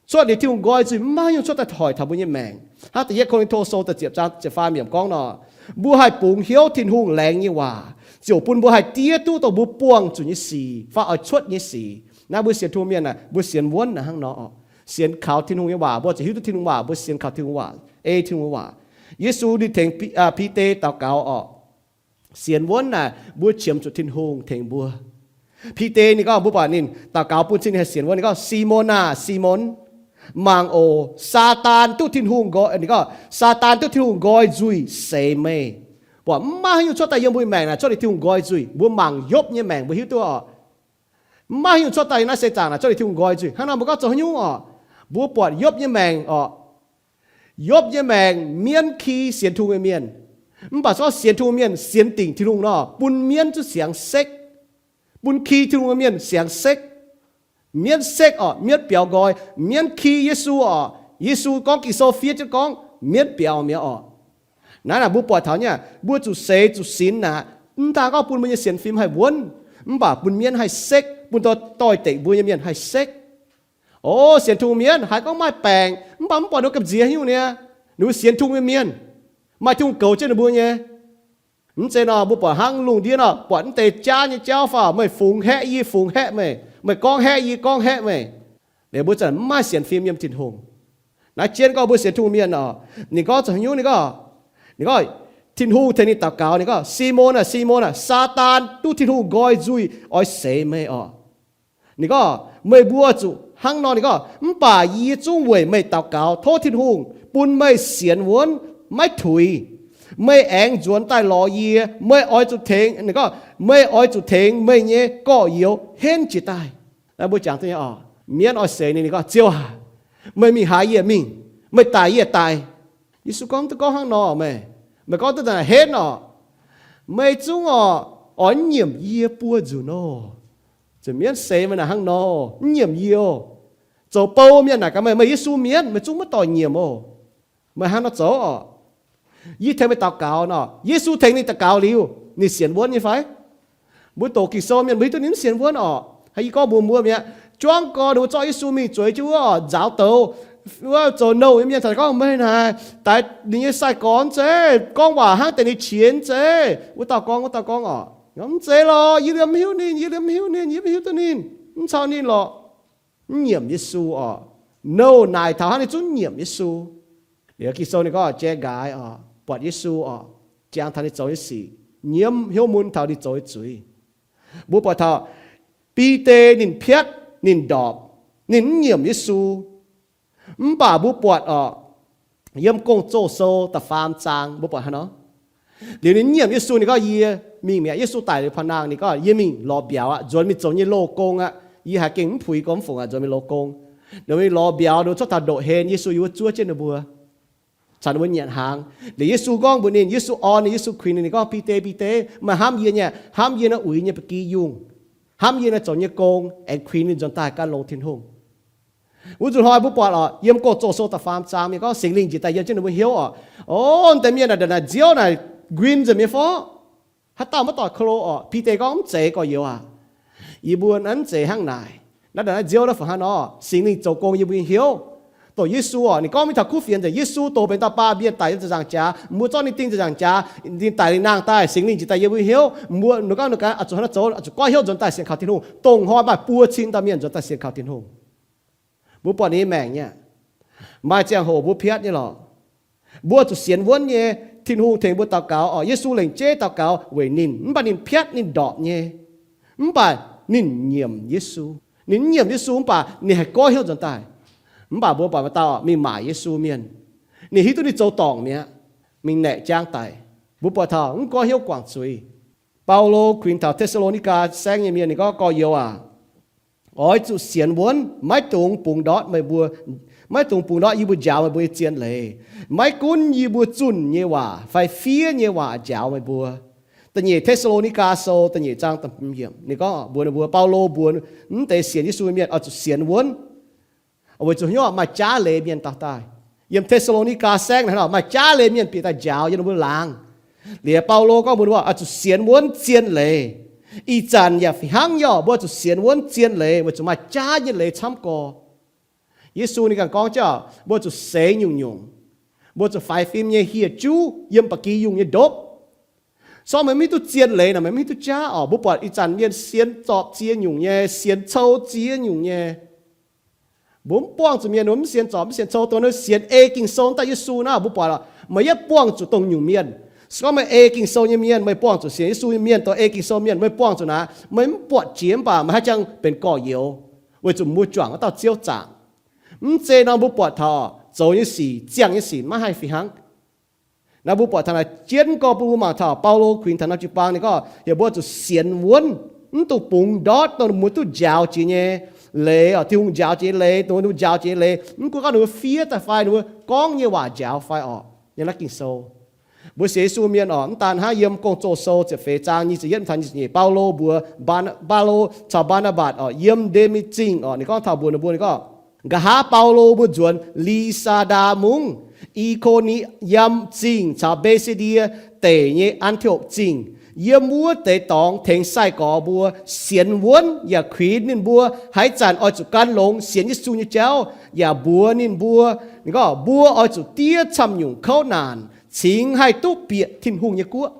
Cuotv liuz Tin-Hungh nqoi nzuih maiv nyungc cuotv daaih hoic taux mbuo nyei maengc. Hnangv Da'yietv Ko^lin^to Sou da'ziepc zaang ziepc faam yiemc gorngv nor, mbuo haih bungx hnyouv Tin-Hungh laengz nyei waac, ziouc bun mbuo haih diev duqv dongh mbuo buangh zuqc nyei sic fai oix cuotv nyei sic. Naaiv mbuo sienx Tin-Hungh mienh aah, mbuo sienx wuonv naaic hnangv nor oc. Sienx kaux Tin-Hungh nyei waac, mbuo ziouc hiuv duqv Tin-Hungh waac, mbuo sienx kaux Tin-Hungh waac, ei Tin-Hungh waac. Yesu ninh tengx Bi, Bide daux gaux oc. Sienx wuonv naaic mbuo qiemx zuqc Tin-Hungh tengx mbuo. Bide ninh gorngv, mbuo buatc ninh daux gaux bun cing ninh haih sienx wuonv, ninh gorngv, Simon aah, Simon, mangc oc, Saadaan duqv Tin-Hungh nqoi, ninh gorngv, Saadaan duqv Tin-Hungh nqoi nzuih seix meih. Buatc maiv maaih haaix nyungc cuotv daaih yiem mbuo maengc naaic cuotv liuz Tin-Hungh nqoi nzuih. Mbuo mangc Yopv nyei maengc mbuo hiuv duqv oc. Maiv maaih haaix nyungc cuotv daaih yiem naaiv seix zaangc naaic cuotv liuz Tin-Hungh nqoi nzuih. Hnangv nor mbuo gorngv zoux haaix nyungc oc? Mbuo buatc Yopv nyei maengc oc. Yopv nyei maengc mienv ki sienx Tin-Hungh nyei mienh. Mv baac se gorngv sienx Tin-Hungh mienh sienx dingc Tin-Hungh nor, bun mienv zungv siangx sekv. Bun ki Tin-Hungh nyei mienh siangx sekv. Mienv sekv oc, mienv biaux nqoi, mienv ki Yesu oc. Yesu gorngv Ging-Sou fiev jienv gorngv mienv biaux mi'aqv oc. Naaiv naaic mbuo buatc taux nyei, mbuo zuqc seix zuqc sinx naaic, mv daan gorngv bun mbuo nyei sienx fim haih wuonv, mv baac bun mienv haih sekv, bun doix-dekc mbuo nyei mienh haih sekv. O, sienx Tin-Hungh mienv haiz gorngv maaih baengc, mv baac mv buatc ninh mbuo gamh nziex haaix nyungc niaa. Ninh mbuo sienx Tin-Hungh nyei mienh, maaih Tin-Hungh goux jienv ninh mbuo nyei. Mv zeiz nor, mbuo buatc hnangv lungh ndiev nor, buatc mv deix jaav nyei jauv faaux, meih fungx haeqv yie, fungx haeqv meih, meih gorngv haeqv yie, gorngv haeqv meih. Liuz mbuo zanc mv maaih sienx fim yiem Tin-Hungh. Naaiv jienv gorngv mbuo sienx Tin-Hungh mienh oc, ninh gorngv zoux haaix nyungc, ninh gorngv, ninh gorngv, Tin-Hungh tengx ninh daux gaux, ninh gorngv, Simon aah, Simon aah, Saadaan duqv Tin-Hungh nqoi nzuih oix seix meih oc. Ninh gorngv, meih mbuo zuqc hnangv nor, ninh gorngv, mv baac yie zungv weic meih daux gaux tov Tin-Hungh bun meih sienx wuonv maiv tuix. Meih aengx nzuonx daaih lorz yie. Meih oix zuqc tengx, ninh gorngv, meih oix zuqc tengx meih nyei gorx-youz henv jiez daaih. Mbuo jangx duqv nyei oc, mienv oix seix ninh, ninh gorngv, Ziouv aac, meih mingh haaix yie mingh, meih daic yie daic. Yesu gorngv, duqv gorngv hnangv nor meih, meih gorngv duqv daaih naaic henv oc. Meih zungv oc, oix nyiemc yie buo nzunc nor. Zuqc mienv seix meih naaic hnangv nor, mv nyiemc yie oc. Zoux bou mienh naaic gaax meih, meih Yesu mienv, meih zungv maiv dorh nyiemc oc. Meih hnangv nor zoux oc. Yie tengx meih daux gaux nor, Yesu tengx ninh daux gaux liuz, ninh sienx wuonv nyei fai? Mbuo doqc Ging-Sou mienh mbuo hiuv duqv ninh mv sienx wuonv oc. Haaix, yie gorngv mbuox mbuo mi'aqv, juangv gorx ninh mbuo zorqv Yesu mingh zueiz jienv wuov oc, nzaaux douz, wuov zoux nouh nyei mienh taux gorngv, meih naaic daix ninh nyei sai-gorx mv zeiz, gorngv waac hnangv deix ninh qiex mv zeiz. Wuov dauh gorngv, wuov dauh gorngv oc, mv zeiz lorqc, yie liemh mv hiuv ninh, yie liemh mv hiuv ninh, yie mv hiuv duqv ninh, mv caux ninh lorqc. Mv nyiemc Yesu oc. Nouh naaic taux hnangv ninh zungv nyiemc Yesu. Liuz Ging-Sou ninh gorngv jai nqaaix oc, buatc Yesu oc, jangx taux ninh zoux nyei sic, nyiemv hnyouv mun taux ninh zoux nyei zuiz. Mbuo buatc taux Bide ninh piatv, ninh ndorpc, ninh mv nyiemc Yesu. Mv baac mbuo buatc oc, yiem Gong-Zoh Sou da'faam zaang mbuo buatc hnangv nor. Liuz ninh mv nyiemc Yesu, ninh gorngv, yie mingh mi'aqv. Yesu daic liuz paa nangh, ninh gorngv, yie mingh lorz mbiauz aqv, nzuonx mingh zoux nyei loz-gong aqv. Yie haiz gengh mv puix gorngv mv fungc aqv, nzuonx mingh loz-gong. Ninh mingh lorz mbiauz, ninh cuotv taux ndoqv-hlen, Yesu yiem wuov zuov jienv ninh mbuo, caux ninh mbuo nyanc hnaangx. Liuz Yesu gorngv mbuox ninh, Yesu orn ninh, Yesu kuinx ninh, ninh gorngv, Bide, Bide, meih hnamv yie nyei, hnamv yie naaiv uix nyei ba'gi yungh, hnamv yie naaiv zoux nyei gong? Aengx kuinx ninh nzuonx daaih gan longx Tin-Hungh. Wuov nzunc hnoi mbuo buatc oc, yiem Gong-Zoh Sou da'faam zaang ninh gorngv Singx Lingh njiec daaih yiem jienv ninh mbuo hnyouv oc. O, deix mienh naaic, naaiv nziouv naaic nquin nzengc mi'aqv fov. Haaix dauh maiv doic ko lo oc? Bide gorngv, mv zeiz, gorx-youz aac. Yie mbuo naaiv mv zeiz hnangv naaic. Naaiv, naaiv nziouv naaiv fungc hnangv nor, Singx Lingh zoux gong yiem mbuo nyei hnyouv. Dongh Yesu oc, ninh gorngv mingh taux kuv fienx nzengc, Yesu dongh benx dauh baamh mienh daic yiem ziepc nzaangc jaax, mbuo zorqv ninh ding ziepc nzaangc jaax, ninh daic liuz nangh daaih, Singx Lingh njiec daaih yiem mbuo hnyouv, mbuo ninh gorngv ninh ganh oix zuqc hnangv naaiv zoux, oix zuqc goiv hnyouv nzuonx daaih sienx kaux Tin-Hungh. Dongh hnoi maaih buo cin dauh mienh nzuonx daaih sienx kaux Tin-Hungh. Mbuo buatc ninh nyei maengc nyei, maaih ziangh hoc mbuo piatv nyei lorqc. Mbuo zuqc sienx wuonv nyei. Tin-Hungh tengx mbuo daux gaux oc, Yesu lengc jeiv daux gaux weic ninh, mv baac ninh piatv, ninh ndorpc nyei. Mv baac ninh nyiemc Yesu. Ninh mv nyiemc Yesu mv baac ninh haih goiv hnyouv nzuonx daaih. Mv baac mbuo buatc maaih dauh mingh maaic Yesu mienh, ninh hiuv duqv ninh zoux dorngc mi'aqv, mingh naeqc jaang daic. Mbuo buatc taux mv goiv hnyouv guangc zuiz. Baulo kuinx taux Te^saa^lo^ni^gaa Saengv nyei mienh, ninh gorngv, gorx-youz aac, oix zuqc sienx wuonv, maiv dungx bungx ndortv meih mbuo, maiv dungx bungx ndortv yie mbuo njaaux meih mbuo nyei zien leiz. Maiv gunv yie mbuo zunh nyei waac fai fiev nyei waac njaaux meih mbuo. Da'nyeic Te^saa^lo^ni^gaa Sou da'nyeic zaang da'hmz yiemc, ninh gorngv mbuox ninh mbuo, Baulo mbuox mv deix sienx Yesu nyei mienh oix zuqc sienx wuonv. Weic zuqc hnyouv maaih jaav leiz mienh dauh daaih. Yiem Te^saa^lo^ni^gaa Saengv naaic, maaih jaav leiz mienh bieqc daaih njaaux yiem ninh mbuo laangz. Liuz Baulo gorngv mbuox ninh mbuo oix zuqc sienx wuonv zien leiz. Ih zanc yaac fih hnangv nyei, mbuo oix zuqc sienx wuonv zien leiz weic zuqc maaih jaav nyei leiz camv gorx. Yesu ninh ganh gorngv jauv, mbuo zuqc seix nyungc-nyungc. Mbuo zuqc faix fim nyei hieh juv yiem ba'gi yungh nyei ndopv. Se gorngv meih maiv hiuv duqv zien leiz nor, meih maiv hiuv duqv jaav oc. Mbuo buatc ih zanc mienh sienx zorpc ziex nyungc nyei, sienx cou ziex nyungc nyei. Mbuo mv buangh zuqc mienh mbuo mv sienx zorpc mv sienx cou, dongh ninh sienx ei Ging-Sou daaih Yesu naaiv, mbuo buatc oc, meih yietv buangh zuqc dongh nyungc mienh. Se gorngv meih ei Ging-Sou nyei mienh, meih buangh zuqc sienx Yesu nyei mienh, dongh ei Ging-Sou mienh, meih buangh zuqc naaic, meih mv buatc jiex mv baac meih haih jangx benx gorx-youz, weic zuqc mbuo juangc wuov dauh Ziouv zaangc. Mv zeiz nor mbuo buatc taux zoux nyei sic, ziangh nyei sic maiv haih fih hnangv. Naaiv mbuo buatc taux naaic jienv gorx bun mbuo mangc taux Baulo kuinx taux norm jiu-baang ninh gorngv heuc mbuo zuqc sienx wuonv, mv dungx bungx ndortv dongh mbuo duqv njaaux jiex nyei leiz oc, Tin-Hungh njaaux jiex nyei leiz, dongh mbuo njaaux jiex nyei leiz, mv gunv gorngv ninh mbuo fiev daaih fai ninh mbuo gorngv nyei waac njaaux fai oc. Yiem naaiv Ging-Sou, mbuo sienx Yesu mienh oc, mv daan hnangv yiem Gong-Zoh Sou ziepc feix zaang nyic ziepc yietv taux nyic ziepc nyeic, Baulo mbuox, Baa, Baulo caux Mbaa^naa^mbatc oc, yiem Nde^mi Zingh oc, ninh gorngv taux mbuox ninh mbuo, ninh gorngv, nqa'haav Baulo mbuo nzuonx Li^saa^ndaa Mungv, I^ko^ni^yam Zingh caux Mbe^si^ndie Deic nyei An^ti^okc Zingh. Yiem wuov deix dorngx tengx sai-gorx mbuo sienx wuonv yaac kuinx ninh mbuo haaix zanc oix zuqc gan longx sienx Yesu nyei jauv, yaac mbuox ninh mbuo, ninh gorngv, mbuo oix zuqc diev camv-nyungc kouv naanc cingx haih duqv bieqc Tin-Hungh nyei guoqv.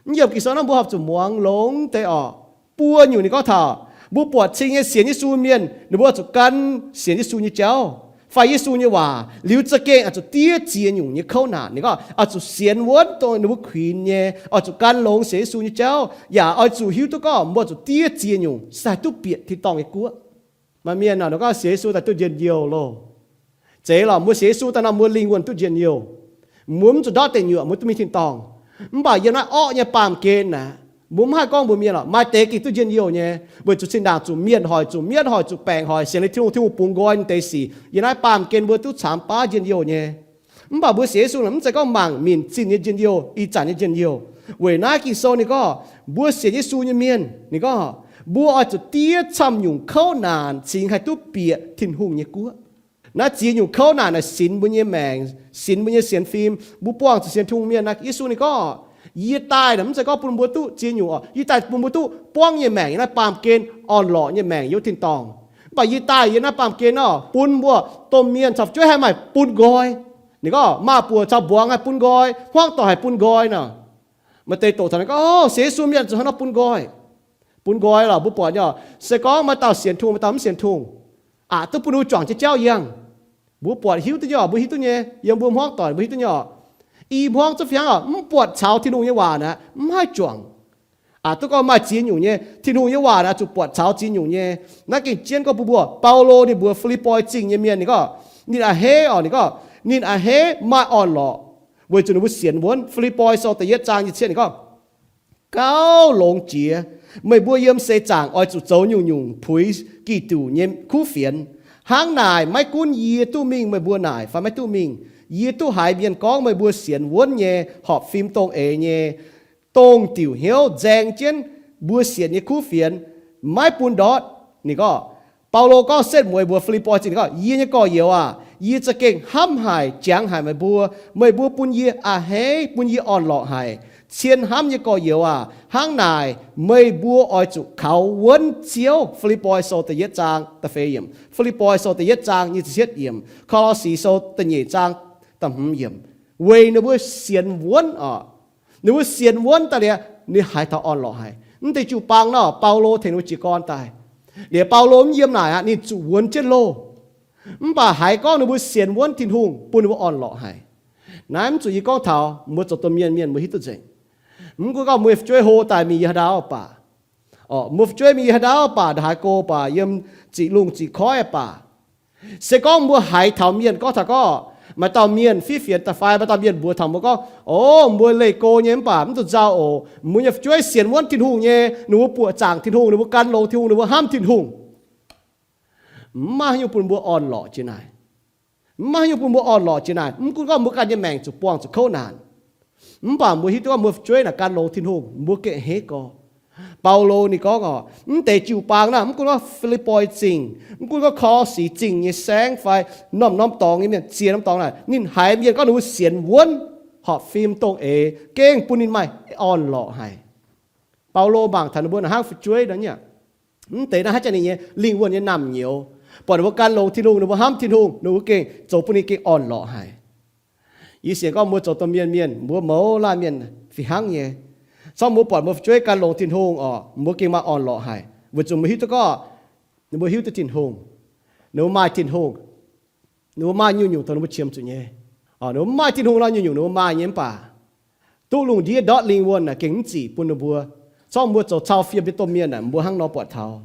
Mv yiem Ging-Sou naaiv mbuo horpc zuqc muangx longx deix oc. Buo nyungc ninh gorngv taux mbuo buatc cing nyei sienx Yesu mienh ninh mbuo oix zuqc gan sienx Yesu nyei jauv fai Yesu nyei waac liuz za'gengh oix zuqc diev ziex nyungc nyei kouv naanc. Ninh gorngv oix zuqc sienx wuonv dongh ninh mbuo kuinx nyei, oix zuqc gan longx sienx Yesu nyei jauv, yaac oix zuqc hiuv duqv gorngv mbuo oix zuqc diev ziex nyungc se haih duqv bieqc tin-dorngh nyei guoqv. Maaih mienh nor gorngv sienx Yesu daaih duqv njien-youh loh. Zeiz lorqc, mbuo sienx Yesu daaih nor mbuo lingh wuonh duqv njien-youh. Mbuo mv zuqc ndortv deic nyuoqc mbuo duqv mingh tin-dorngh. Mv baac yiem naaiv orqv nyei baamh gen aeqv, mbuo mv haih gorngv mbuox mienh lorqc, maaih deix gengh duqv njien-youh nyei, weic zuqc zinh ndaangc zuqc mienh hoic, zuqc mienv hoic, zuqc baengc hoic, sienx liuz Tin-Hungh, Tin-Hungh bungx nqoi ninh deix sic. Yiem naaiv baamh gen mbuo duqv caamx baav njien-youh nyei. Mv baac mbuo sienx Yesu mv zeiz gorngv mangc minc zinh nyei njien-youh, ih zanc nyei njien-youh. Weic naaiv Ging-Sou ninh gorngv mbuo sienx Yesu nyei mienh, ninh gorngv mbuo oix zuqc diev camv-nyungc kouv naanc cingx haih duqv bieqc Tin-Hungh nyei guoqv. Naaiv ziex nyungc kouv naanc naaic sinx mbuo nyei maengc, sinx mbuo nyei sienx fim. Mbuo buangh zuqc sienx Tin-Hungh mienh naaiv, Yesu ninh gorngv, yie daaih naaic mv zeiz gorngv bun mbuo duqv ziex nyungc oc, yie daaih bun mbuo duqv buangv nyei maengc yiem naaiv baamh gen, orn-lorqc nyei maengc yiem tin-dorngh. Mv baac yie daaih yiem naaiv baamh gen nor bun mbuo domh mienh caux fu'jueiv haih maaih bun nqoi. Ninh gorngv maaz-buoc caux mbuangz haih bun nqoi, hmuangv doic haih bun nqoi nor. Maaih deix doqc taux ninh gorngv, sienx Yesu mienh zuqc hnangv nor bun nqoi. Bun nqoi lorqc, mbuo buatc nyei oc, se gorngv maaih dauh sienx Tin-Hungh, maaih dauh mv sienx Tin-Hungh, aqc duqv bun ninh mbuo juangc jienv jauv yangh. Mbuo buatc hiuv duqv nyei oc, mbuo hiuv duqv nyei. Yiem mbuo hmuangv doic mbuo hiuv duqv nyei oc. I hmuangv zunv fih hnangv oc, mv buatc caux Tin-Hungh nyei waac naaic mv haih juangc. Aqc duqv gorngv maaih ziex nyungc nyei, Tin-Hungh nyei waac naaic zuqc buatc caux ziex nyungc nyei. Naaiv gengh jienv gorngv mbuo mbuo, Baulo ninh mbuox Fi^lipv^poi Zingh nyei mienh ninh gorngv, ninh a'hneiv oc, ninh gorngv ninh a'hneiv maaih orn-lorqc, weic zuqc ninh mbuo sienx wuonv. Fi^lipv^poi Sou da'yietv zaang nyic ziepc cietv ninh gorngv, gauh longx jiex meih mbuo yiem seix zaangc oix zuqc zoux nyungc-nyungc puix Giduc nyei kuv fienx. Hnangv naaic, maiv gunv yie duqv mingh meih mbuo naaic fai maiv duqv mingh, yie duqv haiz mienh gorngv meih mbuo sienx wuonv nyei horpc fim dongh eix nyei, dongh diuc hnyouv nzaeng jienv mbuo sienx nyei kuv fienx, maiv bun ndortv. Ninh gorngv, Baulo gorngv setv mueiz mbuox Fi^lipv^poi Zingh, ninh gorngv, yie nyei gorx-youz aac, yie za'gengh hnamv haic, jangx haic meih mbuo. Meih mbuo bun yie a'hneiv, bun yie orn-lorqc haic. Cien hnamv nyei gorx-youz aac, hnangv naaic meih mbuo oix zuqc kaux wuonv Ziouv. Fi^lipv^poi Sou da'yietv zaang da'feix yiemc, Fi^lipv^poi Sou da'yietv zaang nyic ziepc cietv yiemc, Ko^lo^si Sou da'nyeic zaang da'hmz yiemc, weic ninh mbuo sienx wuonv oc. Ninh mbuo sienx wuonv daaih liuz, ninh haiz taux orn-lorqc haic. Mv deix jiu-baang nor, Baulo tengx ninh mbuo jiez gorn daaih. Liuz Baulo mv yiem naaic aqv, ninh zuqc wuonx jienv loh. Mv baac haiz gorngv ninh mbuo sienx wuonv Tin-Hungh bun ninh mbuo orn-lorqc haic. Naaiv mv zuqc yie gorngv taux, mbuo zoux domh mienh mienh mbuo hiuv duqv nzengc. Mv gunv gorngv mbuo nyei fu'jueiv hlo daaih mingh yie haaix ndau baac, mbuo fu'jueiv mingh yie haaix ndau baac, ndongc haaix go baac, yiem ziqc lungh ziqc koiv baac, se gorngv mbuo haiz taux mienh gorngv taux gorngv, maaih dauh mienh fiev fienx daaih fai maaih dauh mienh mbuox taux mbuo gorngv, o, mbuo leih go nyei mv baac mv dungx nzauh oc, mbuo nyei fu'jueiv sienx wuonv Tin-Hungh nyei, ninh mbuo buoqc zaangc Tin-Hungh, ninh mbuo gan longx Tin-Hungh, ninh mbuo hnamv Tin-Hungh. Mv maaih haaix nyungc bun mbuo orn-lorqc jiex naaic. Mv maaih haaix nyungc bun mbuo orn-lorqc jiex naaic. Mv gunv gorngv mbuo ganh nyei maengc zuqc buangh zuqc kouv naanc, mv baac mbuo hiuv duqv gorngv mbuo fu'jueiv naaic gan longx Tin-Hungh, mbuo gengh a'hneiv gorx. Baulo ninh gorngv oc, mv deix jiu-baang naaic, mv gunv gorngv Fi^lipv^poi Zingh, mv gunv gorngv Ko^lo^si Zingh nyei saengv fai norm-norm dorngx nyei mienh, ziex norm dorngx naaic, ninh haiz mienh gorngv ninh mbuo sienx wuonv horpc fim dongh eix, gengh bun ninh maaih orn-lorqc haic. Baulo mangc taux ninh mbuo naaic hnangv fu'jueiv nor nyei aqv. Mv deix naaiv hnangv jaa ninh nyei lingh wuonh nyei naamh nyouz, buatc ninh mbuo gan longx Tin-Hungh, ninh mbuo hnamv Tin-Hungh, ninh mbuo gengh zoux bun ninh gengh orn-lorqc haic. Yie sienx gorngv mbuo zoux domh mienh mienh, mbuo mouz laanh mienh fih hnangv nyei. Corc mbuo buatc mbuo fu'jueiv gan longx Tin-Hungh orqc, mbuo gengh maaih orn-lorqc haic, weic zuqc mbuo hiuv duqv gorngv ninh mbuo hiuv duqv Tin-Hungh, ninh mbuo maaih Tin-Hungh, ninh mbuo maaih nyungc-nyungc dongh ninh mbuo qiemx zuqc nyei. Ninh mbuo maaih Tin-Hungh nor, nyungc-nyungc ninh mbuo maaih nyei. Mv baac duqv lungh ndiev ndortv lingh wuonh naaic gengh mv zic bun ninh mbuo. Corc mbuo zoux cau fiem nyei domh mienh naaic, mbuo hnangv nor buatc taux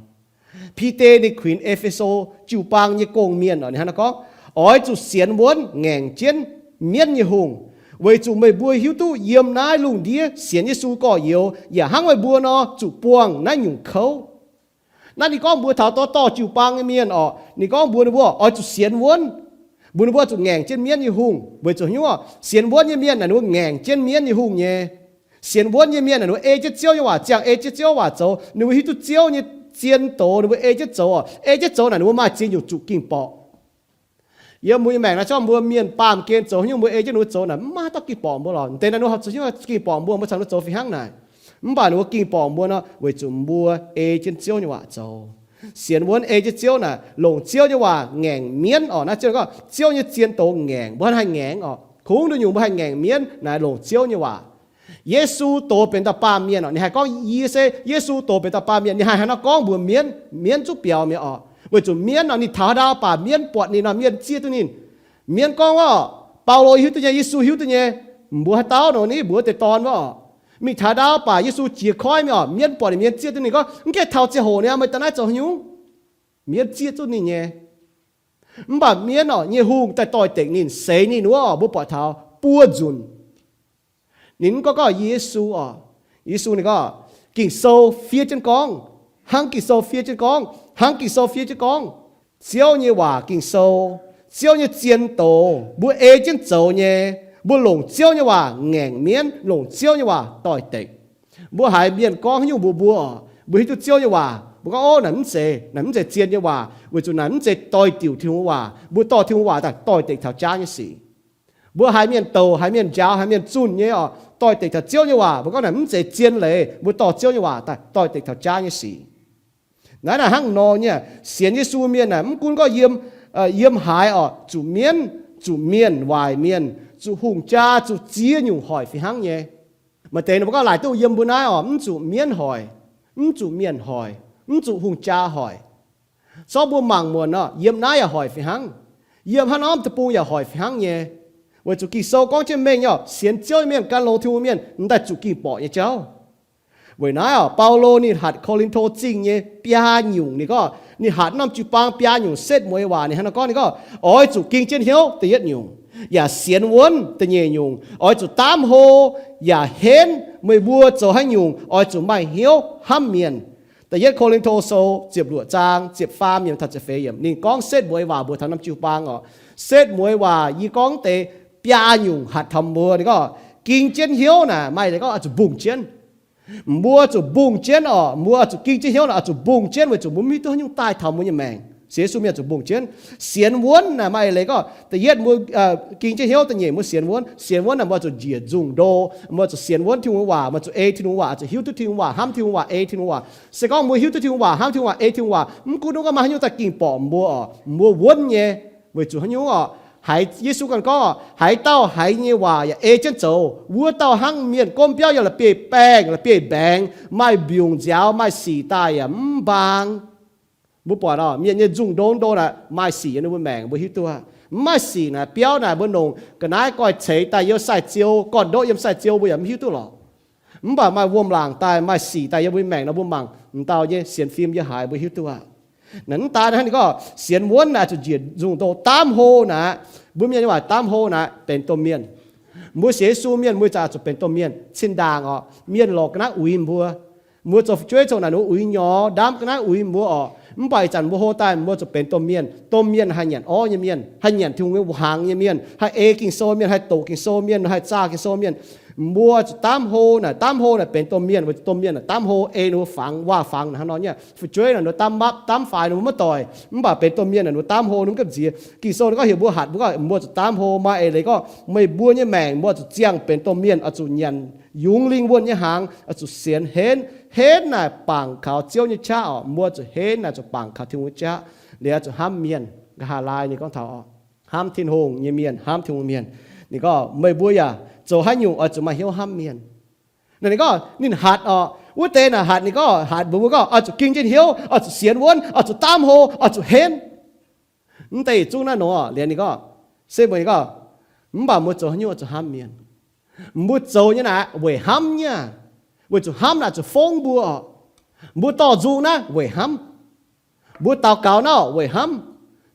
Bide ninh kuinx E^fe^so jiu-baang nyei gong-mienh oc, ninh hnangv naaiv gorngv, oix zuqc sienx wuonv ngaengc jienv mienv nyei hungh, weic zuqc meih mbuo hiuv duqv yiem naaiv lungh ndiev sienx Yesu gorx-youz yaac hnangv meih mbuo nor zuqc buangh naaiv nyungc kouv. Naaiv ninh gorngv mbuox taux dorh dorh jiu-baang nyei mienh orqc, ninh gorngv mbuox ninh mbuo oix zuqc sienx wuonv, mbuox ninh mbuo zuqc ngaengc jienv mienv nyei hungh, weic zuqc hnyouv sienx wuonv nyei mienh naaic ninh mbuo ngaengc jienv mienv nyei hungh nyei. Sienx wuonv nyei mienh naaic ninh mbuo ei jienv Ziouv nyei waac, ziangh ei jienv Ziouv waac zoux, ninh mbuo hiuv duqv Ziouv nyei zien doz, ninh mbuo ei jienv zoux oc, ei jienv zoux naaic ninh mbuo maaih ziex nyungc zuqc ging-borqc. Yiem mbuo nyei maengc naaiv, corc mbuo mienh baamh gen zoux haaix nyungc mbuo ei jienv ninh mbuo zoux naaic mv maaih dauh ging-borqc mbuo lorqc. Mv deix naaiv ninh mbuo horpc zuqc hnyouv ging-borqc mbuo, mbuo caux ninh mbuo zoux fih hnangv naaic. Mv baac ninh mbuo ging-borqc mbuo nor, weic zuqc mbuo ei jienv Ziouv nyei waac zoux. Sienx wuonv ei jienv Ziouv naaic, longc Ziouv nyei waac ngaengc mienv oc. Naaiv Ziouv gorngv Ziouv nyei zien doz ngaengc, mbuo hnangv haih ngaengc oc. Kungx nduqc nyungc mbuo haih ngaengc mienv naaic longc Ziouv nyei waac. Yesu doz benx dauh baamh mienh oc, ninh haih gorngv yie se Yesu doz benx dauh baamh mienh, ninh haih hnangv nor gorngv mbuox mienv, mienv zungv biaux mi'aqv oc. Weic zuqc mienv nor ninh taux haaix ndau baac mienv buatc ninh nor, mienv zieqv duqv ninh. Mienv gorngv wuov, Baulo hiuv duqv nyei, Yesu hiuv duqv nyei, mbuox haaix dauh nor, ninh mbuox deix dorn wuov oc. Mingh taux haaix ndau baac Yesu jiez koiv mi'aqv oc, mienv buatc ninh, mienv zieqv duqv ninh gorngv, mv gaengh taux ziangh hoc niaa, meih daaih naaiv zoux haaix nyungc? Mienv zieqv duqv ninh nyei. Mv baac mienv oc, nyei hungh daaih doix-dekc ninh, seix ninh wuov oc, mbuo buatc taux buo nzunc. Ninh mv gorngv gorngv Yesu oc. Yesu ninh gorngv, Ging-Sou fiev jienv gorngv, hnangv Ging-Sou fiev jienv gorngv, hnangv Ging-Sou fiev jienv gorngv. Ziouv nyei waac Ging-Sou, Ziouv nyei zien doz, mbuo ei jienv zoux nyei. Mbuo longc Ziouv nyei waac ngaengc mienv, longc Ziouv nyei waac doix-dekc. Mbuo haiz mienh gorngv haaix nyungc mbuox mbuo oc, mbuo hiuv duqv Ziouv nyei waac, mbuo gorngv, Ov, naaic mv zeiz, naaic mv zeiz zien nyei waac, weic zuqc naaic mv zeiz doix-diuc Tin-Hungh waac. Mbuo dorh Tin-Hungh waac daaih doix-dekc taux jaav nyei sic. Mbuo haiz mienh douc, haiz mienh njaaux, haiz mienh zunh nyei oc, doix-dekc taux Ziouv nyei waac, mbuo gorngv naaic mv zeiz zien leiz, mbuo dorh Ziouv nyei waac daaih doix-dekc taux jaav nyei sic. Naaiv naaic hnangv nor nyei, sienx Yesu mienh naaic mv gunv gorngv yiem, yiem haaix oc, zuqc mienv, zuqc mienh waaic mienh, zuqc hungh jaa, zuqc ziex nyungc hoic fih hnangv nyei. Maaih deix ninh mbuo gorngv laaic duqv yiem mbuo naaiv oc, mv zuqc mienv hoic, mv zuqc mienh hoic, mv zuqc hungh jaa hoic. Corc mbuo mangc muonc oc, yiem naaiv yaac hoic fih hnangv. Yiem hnangv norm deic-bung yaac hoic fih hnangv nyei. Weic zuqc Ging-Sou gorngv jienv mengh nyei oc, sienx Ziouv nyei mienh, gan longx Tin-Hungh mienh, m'daaih zuqc ging-borqc nyei jauv. Weic naaiv oc, Baulo ninh hatc Ko^lin^to Zingh nyei biaa nyungc, ninh gorngv ninh hatc norm jiu-baang biaa nyungc setv mueiz waac. Ninh hnangv nor gorngv, ninh gorngv, Oix zuqc ging jienv hnyouv, da'yietv nyungc, yaac sienx wuonv, da'nyeic nyungc, oix zuqc daamv hlo yaac henv. Meih mbuo zoux haaix nyungc oix zuqc maaih hnyouv hnamv mienh. Da'yietv Ko^lin^to Sou ziepc luoqc zaang ziepc faam yiemc taux ziepc feix yiemc, ninh gorngv setv mueiz waac mbuox taux norm jiu-baang oc. Setv mueiz waac yie gorngv deix biaa nyungc hatc taux mbuo. Ninh gorngv ging jienv hnyouv naaic maaih deix gorngv oix zuqc mbungh jienv. Mbuo zuqc mbungh jienv oc. Mbuo zuqc ging jienv hnyouv naaic oix zuqc mbungh jienv weic zuqc mbuo mv hiuv duqv haaix nyungc daaih taux mbuo nyei maengc. Sienx Yesu mienh zuqc mbungh jienv. Sienx wuonv naaic maaih leiz gorngv da'yietv mbuo ging jienv hnyouv, da'nyeic mbuo sienx wuonv. Sienx wuonv naaic mbuo zuqc njiec nzungh ndo, mbuo zuqc sienx wuonv Tin-Hungh waac, mbuo zuqc ei Tin-Hungh waac, zuqc hiuv duqv Tin-Hungh waac, hnamv Tin-Hungh waac, ei Tin-Hungh waac. Se gorngv mbuo hiuv duqv Tin-Hungh waac, hnamv Tin-Hungh waac, ei Tin-Hungh waac, mv gunv mv gorngv maaih haaix nyungc daaih ging-borqc mbuo oc, mbuo wuonv nyei. Weic zuqc haaix nyungc oc? Haaix dauh haiz nyei waac yaac ei jienv zoux, wuov dauh hnangv mienh gomv biauv yaac la'bieiv baengh, la'bieiv mbaengx, maaih mbiungc nziaaux, maaih sic daaih yaac mv mbaang. Mbuo buatc oc, mienh nyei nzungh ndo ndo naaic maaih sic yiem ninh mbuo maengc, mbuo hiuv duqv aqv. Mv maaih sic naaic, biauv naaic mbuo nongc ga'naaiv goiv ceix daaih yiem sai-ziou, gorn-ndoqv yiem sai-ziou, mbuo yaac mv hiuv duqv lorqc. Mv baac maaih wuom-laangc daaih, maaih sic daaih yiem mbuo nyei maengc nor, mbuo mangc m'dauh nyei sienx fim yiem haaix, mbuo hiuv duqv aqv. Naaiv daaih hnangv ninh gorngv sienx wuonv naaic zuqc njiec nzungh ndo, daamv hlo naaic. Mbuo mienh nyei waac daamv hlo naaic benx domh mienh. Mbuo sienx Yesu mienh mbuo ih zanc zuqc benx domh mienh. Zinh ndaangc oc, mienh lorz ga'naaiv uix mbuo. Mbuo zoux fu'jueiv zoux naaic ninh mbuo uix nyorx, ndaamv ga'naaiv uix mbuo oc. Mv baac ih zanc mbuo hlo daaih mbuo zuqc benx domh mienh. Domh mienh haih nyanc orv nyei mienh, haih nyanc Tin-Hungh nyei hnaangx nyei mienh, haih ei Ging-Sou mienh, haih doqc Ging-Sou mienh, haih zaah Ging-Sou mienh. Mbuo zuqc daamv hlo naaic, daamv hlo naaic benx domh mienh, weic zuqc domh mienh naaic daamv hlo ei ninh mbuo fangx, waac-fangx naaic hnangv nor nyei. Fu'jueiv naaic ninh mbuo daamv mapv, daamv faix ninh mbuo maiv doic, mv baac benx domh mienh naaic ninh mbuo daamv hlo ninh mbuo gamh nziex. Ging-Sou ninh gorngv heuc mbuo hatc, mbuo gorngv mbuo zuqc daamv hlo. Maaih eix leiz gorngv meih mbuo nyei maengc mbuo zuqc ziangh benx domh mienh, oix zuqc nyanc yungz lingh wuonh nyei hnaangx, oix zuqc sienx henv. Henv naaic bangc kaux Ziouv nyei qaqv oc. Mbuo zuqc henv naaic zuqc bangc kaux Tin-Hungh nyei qaqv. Liuz zuqc hnamv mienh. Nqa'haav laai ninh gorngv taux oc, hnamv Tin-Hungh nyei mienh, hnamv Tin-Hungh mienh. Ninh gorngv meih mbuo yaac zoux haaix nyungc oix zuqc maaih hnyouv hnamv mienh. Naaic ninh gorngv ninh hatc oc, wuov deix naaic hatc, ninh gorngv hatc mbuox mbuo gorngv oix zuqc ging jienv hnyouv, oix zuqc sienx wuonv, oix zuqc daamv hlo, oix zuqc henv. Mv deix yietc zungv naaiv nor liuz ninh gorngv, se mbuo ninh gorngv, mv baac mbuo zoux haaix nyungc oix zuqc hnamv mienh. Mbuo zoux nyei naaic weic hnamv nyei, weic zuqc hnamv naaic zuqc fongv mbuo oc. Mbuo dorh nzung naaiv weic hnamv. Mbuo daux gaux naaiv weic hnamv.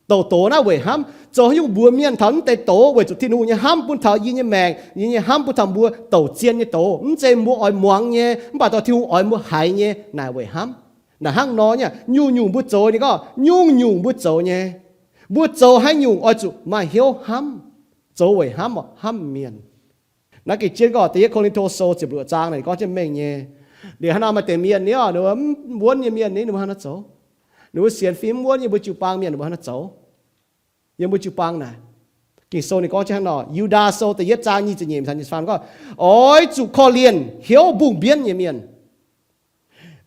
Douc doz naaiv weic hnamv. Zoux haaix nyungc mbuox mienh taux mv deix doz weic zuqc Tin-Hungh nyei hnamv bun taux yie nyei maengc, yie nyei hnamv bun taux mbuo douc zien nyei doz. Mv zeiz mbuo oix muangx nyei, mv baac dorh Tin-Hungh oix mbuo haiz nyei naaic weic hnamv. Naaic hnangv nor nyei, nyungc-nyungc mbuo zoux, ninh gorngv nyungc-nyungc mbuo zoux nyei, mbuo zoux haaix nyungc oix zuqc maaih hnyouv hnamv. Zoux weic hnamv, hnamv mienh. Naaiv gengh jienv gorngv da'yietv Ko^lin^to Sou ziepc luoqc zaang naaic gorngv jienv mengh nyei. Liuz hnangv nor maaih deix mienh ni oc, ninh mbuo mv wuonv nyei mienh ni, ninh mbuo hnangv haaix nor zoux? Ninh mbuo sienx fim mv wuonv nyei, mbuo jiu-baang mienh ninh mbuo hnangv haaix nor zoux? Yiem mbuo jiu-baang naaic, Ging-Sou ninh gorngv jienv hnangv nor, Yiudaa Sou da'yietv zaang nyic ziepc nyeic, gorngv, oix zuqc korv-lienh hnyouv mbungh mbienv nyei mienh.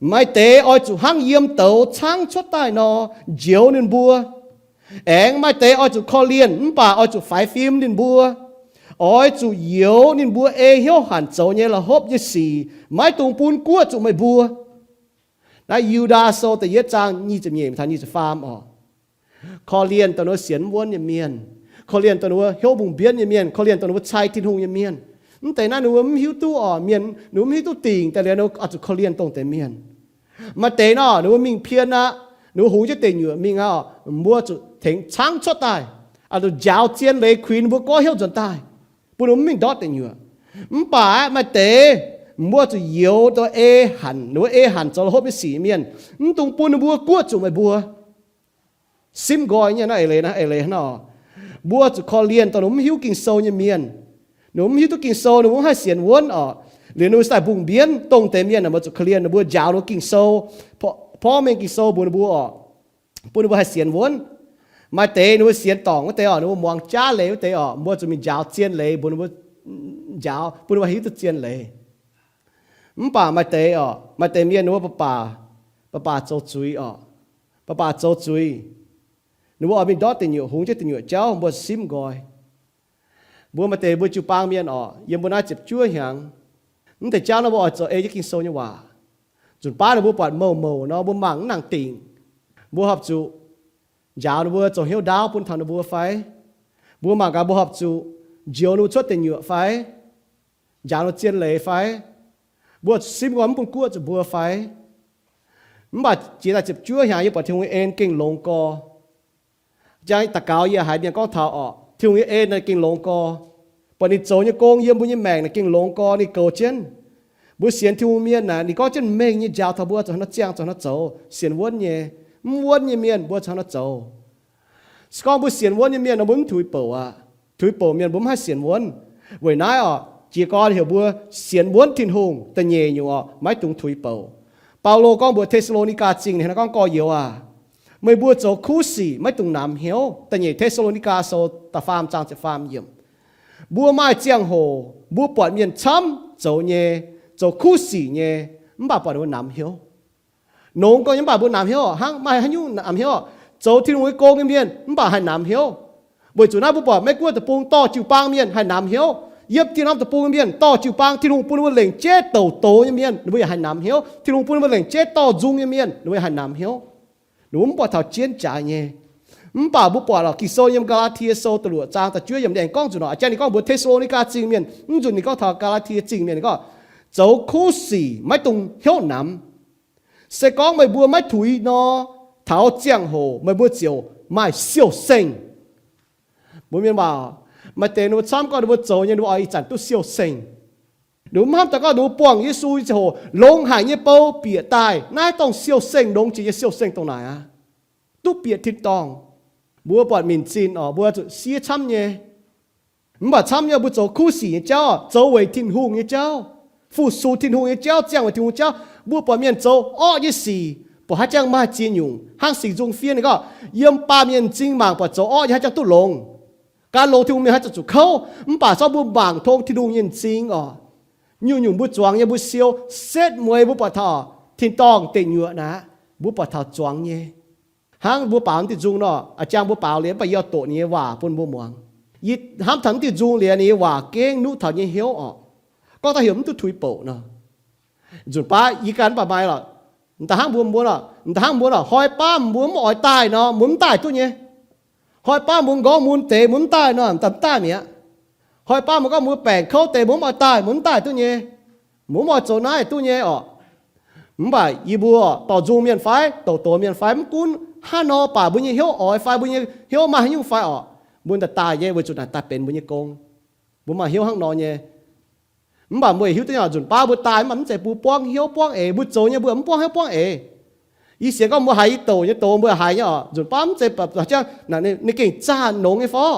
Maaih deix oix zuqc hnangv yiem douz caangv cuotv daaih nor, njoux ninh mbuo. Aengx maaih deix oix zuqc korv-lienh mv baac oix zuqc faix fim ninh mbuo. Oix zuqc youx ninh mbuo ei hnyouv hanc zoux nyei la'hopv nyei sic, maiv dungx bun guoqv zuqc meih mbuo. Naaiv Yiudaa Sou da'yietv zaang nyic ziepc nyeic taux nyic ziepc faam oc. Korv-lienh dongh ninh mbuo sienx mv wuonv nyei mienh, korv-lienh dongh ninh mbuo hnyouv mbungh mbienv nyei mienh, korv-lienh dongh ninh mbuo cai Tin-Hungh nyei mienh. Mv deix naaiv ninh mbuo mv hiuv duqv oc, mienh ninh mbuo mv hiuv duqv dingc daaih liuz ninh mbuo oix zuqc korv-lienh dongh deix mienh. Maaih deix nor ninh mbuo mingh pien aqv, ninh mbuo hungx jienv deic nyuoqc mingh aqv, mbuo zuqc tengx caangv cuotv daaih, oix zuqc njaaux zien leiz kuinx ninh mbuo goiv hnyouv nzuonx daaih, bun ninh mbuo mv mingh ndortv deic nyuoqc. Mv baac aeqv, maaih deix mbuo zuqc youx dongh ei hanc, ninh mbuo ei hanc zoux la'hopv nyei sic mienh, mv dungx bun ninh mbuo guoqv zuqc meih mbuo. Simv nqoi nyei naaiv eix leiz, naaiv eix leiz hnangv nor. Mbuo zuqc korv-lienh dongh ninh mbuo mv hiuv Ging-Sou nyei mienh. Ninh mbuo mv hiuv duqv Ging-Sou, ninh mbuo mv haih sienx wuonv oc. Liuz ninh mbuo daaih mbungh mbienv dongh deix mienh, mbuo zuqc korv-lienh ninh mbuo, njaaux ninh mbuo Ging-Sou, porv mengh Ging-Sou mbuox ninh mbuo oc, bun ninh mbuo haih sienx wuonv. Maaih deix ninh mbuo sienx dorngc wuov deix oc, ninh mbuo muangx jaav leiz wuov deix oc, mbuo zuqc mingh njaaux zien leiz mbuox ninh mbuo, njaaux bun ninh mbuo haih hiuv duqv zien leiz. Mv baac maaih deix oc, maaih deix mienh ninh mbuo baac baac, baac baac zoux zuiz oc, baac baac zoux zuiz. Ninh mbuo oix mingh ndortv deic nyuoqc, hungx jienv deic nyuoqc jauv, mbuo simv nqoi. Mbuo maaih deix mbuo jiu-baang mienh oc, yiem mbuo naaiv ziepc juov hnyangx, mv deix jauv nor mbuo oix zoux ei jienv Ging-Sou nyei waac. Nzunc baav ninh mbuo buatc mouc mouc nor mbuo mangc mv nangc dingc. Mbuo horpc zuqc njaaux ninh mbuo zoux hnyouv ndaauv bun taux ninh mbuo fai? Mbuo mangc gaax mbuo horpc zuqc njoux ninh mbuo cuotv deic nyuoqc fai? Njaaux ninh mbuo zien leiz fai? Mbuo simv nqoi mv bun guoqv zuqc mbuo fai? Mv baac jiex daaih ziepc juov hnyangx yie buatc Tin-Hungh nyei en gengh longx gorx. Jang daux gaux yie haiz mienh gorngv taux oc, Tin-Hungh nyei en naaic gengh longx gorx. Buatc ninh zoux nyei gong yiem mbuo nyei maengc naaic gengh longx gorx, ninh goux jienv. Mbuo sienx Tin-Hungh mienh naaic, ninh gorngv jienv mengh nyei njaaux taux mbuo zuqc haaix nor ziangh, zuqc haaix nor zoux. Sienx wuonv nyei, mv wuonv nyei mienh mbuo zuqc haaix nor zoux. Se gorngv mbuo sienx wuonv nyei mienh nor, mbuo mv tuix bouc aqv. Tuix bouc mienh mbuo mv haih sienx wuonv. Weic naaiv oc, jiez gorn heuc mbuo sienx wuonv Tin-Hungh da'nyeic nyungc oc, maiv dungx tuix bouc. Baulo gorngv mbuox Te^saa^lo^ni^gaa Zingh, ninh gorngv, Gorx-youz aac, meih mbuo zoux kuv sic maiv dungx namx hnyouv. Da'nyeic Te^saa^lo^ni^gaa Sou da'faam zaang ziepc faam yiemc. Mbuo maaih ziangh hoc mbuo buatc mienh camv zoux nyei, zoux kuv sic nyei, mv baac buatc ninh mbuo namx hnyouv. Nongx gorngv nyei mv baac mbuo namx hnyouv oc. Hnangv maaih haaix nyungc namx hnyouv oc? Zoux Tin-Hungh nyei gong nyei mienh mv baac haih namx hnyouv. Weic zuqc naaiv mbuo buatc Meiv Guoqv deic-bung dorh jiu-baang mienh haih namx hnyouv. Yiem dieh norm deic-bung nyei mienh dorh jiu-baang, Tin-Hungh bun ninh mbuo lengc jeiv douc doz nyei mienh, ninh mbuo yaac haih namx hnyouv. Tin-Hungh bun ninh mbuo lengc jeiv dorh nzung nyei mienh, ninh mbuo yaac haih namx hnyouv. Ninh mbuo mv buatc taux jienv jaaix nyei. Mv baac mbuo buatc lorqc, Ging-Sou yiem Gaa^laa^tie Sou da'luoqc zaang da'juov yiemc aengx gorngv nzunc nor, aa, jang ninh gorngv mbuox Te^saa^lo^ni^gaa Zingh mienh, mv nzunc ninh gorngv taux Gaa^laa^tie Zingh mienh, ninh gorngv, zoux kuv sic maiv dungx hnyouv namx. Se gorngv meih mbuo maiv tuix nor, taux ziangh hoc meih mbuo ziouc maaih siou-sengh. Mbuo mienh waac, maaih deix ninh mbuo camv gorngv ninh mbuo zoux nyei, ninh mbuo oix ih zanc duqv siou-sengh. Ninh mbuo mv hnamv daaih gorngv ninh mbuo buangh Yesu nyei ziangh hoc longx haic nyei bou bieqc daaih, naaiv dorngh siou-sengh, longx jiex nyei siou-sengh dongh naaic aqv. Duqv bieqc tin-dorngh. Mbuo buatc minc zinh oc, mbuo zuqc siev camv nyei. Mv baac camv nyei, mbuo zoux kuv sic nyei jauv, zoux weic Tin-Hungh nyei jauv, fu-sux Tin-Hungh nyei jauv, ziangh weic Tin-Hungh jauv, mbuo buatc mienh zoux orqv nyei sic, buatc haaix jangx maaih ziex nyungc, hnangv Singx Nzung fiev ninh gorngv, yiem baamh mienh m'zing mangc buatc zoux orqv nyei haaix jangx duqv longx. Gan longx Tin-Hungh mienh haaix zanc zuqc kouv, mv baac se gorngv mbuo mangc tong Tin-Hungh nyei m'zing oc, nyungc-nyungc mbuo zuangx nyei, mbuo siou setv mueiz mbuo buatc taux tin-dorngh deic nyuoqc naaic, mbuo buatc taux zuangx nyei. Hnangv mbuo baaux naaiv diuh nzung nor, a'jang mbuo baaux liuz mv baac yie oix doqc ninh nyei waac bun mbuo muangx. Yie hnamv taux naaiv diuh nzung liuz ninh nyei waac gengh nuqv taux nyei hnyouv orqc. Gorngv daaih heuc mv duqv tuix bouc nor, nzunc baav yie ganh mv baac maaih lorqc. M'daaih hnangv mbuo, mbuo lorqc, m'daaih hnangv mbuo lorqc, hnoi baav mbuo mv oix daaih nor, mbuo mv daaih duqv nyei. Hnoi baav mbuo m'nqorngv mun deix, mbuo mv daaih nor, m'daaih mv daaih mi'aqv. Hnoi baav mbuo gorngv mbuo baengc kouv deix, mbuo mv oix daaih, mbuo mv daaih duqv nyei. Mbuo mv oix zoux naaiv duqv nyei orqc. Mv baac yie mbuo dorh nzung mienh fai douc doz mienh fai mv gunv hnangv nor, baac mbuo nyei hnyouv oix fai mbuo nyei hnyouv maaih haaix nyungc fai orqc, mbuo daaih daaih nyei weic zuqc naaic daaih benx mbuo nyei gong. Mbuo maaih hnyouv hnangv nor nyei. Mv baac mbuo hiuv duqv nyei, nzunc baav mbuo daaih mv baac mv zeiz mbuo buangv hnyouv buangv eix, mbuo zoux nyei mbuo mv buangv hnyouv buangv eix. Yie sienx gorngv mbuo haiz yie douc nyei doz mbuo haiz nyei orqc, nzunc baav mv zeiz baac jangv ninh gengh zaah nongx nyei fai,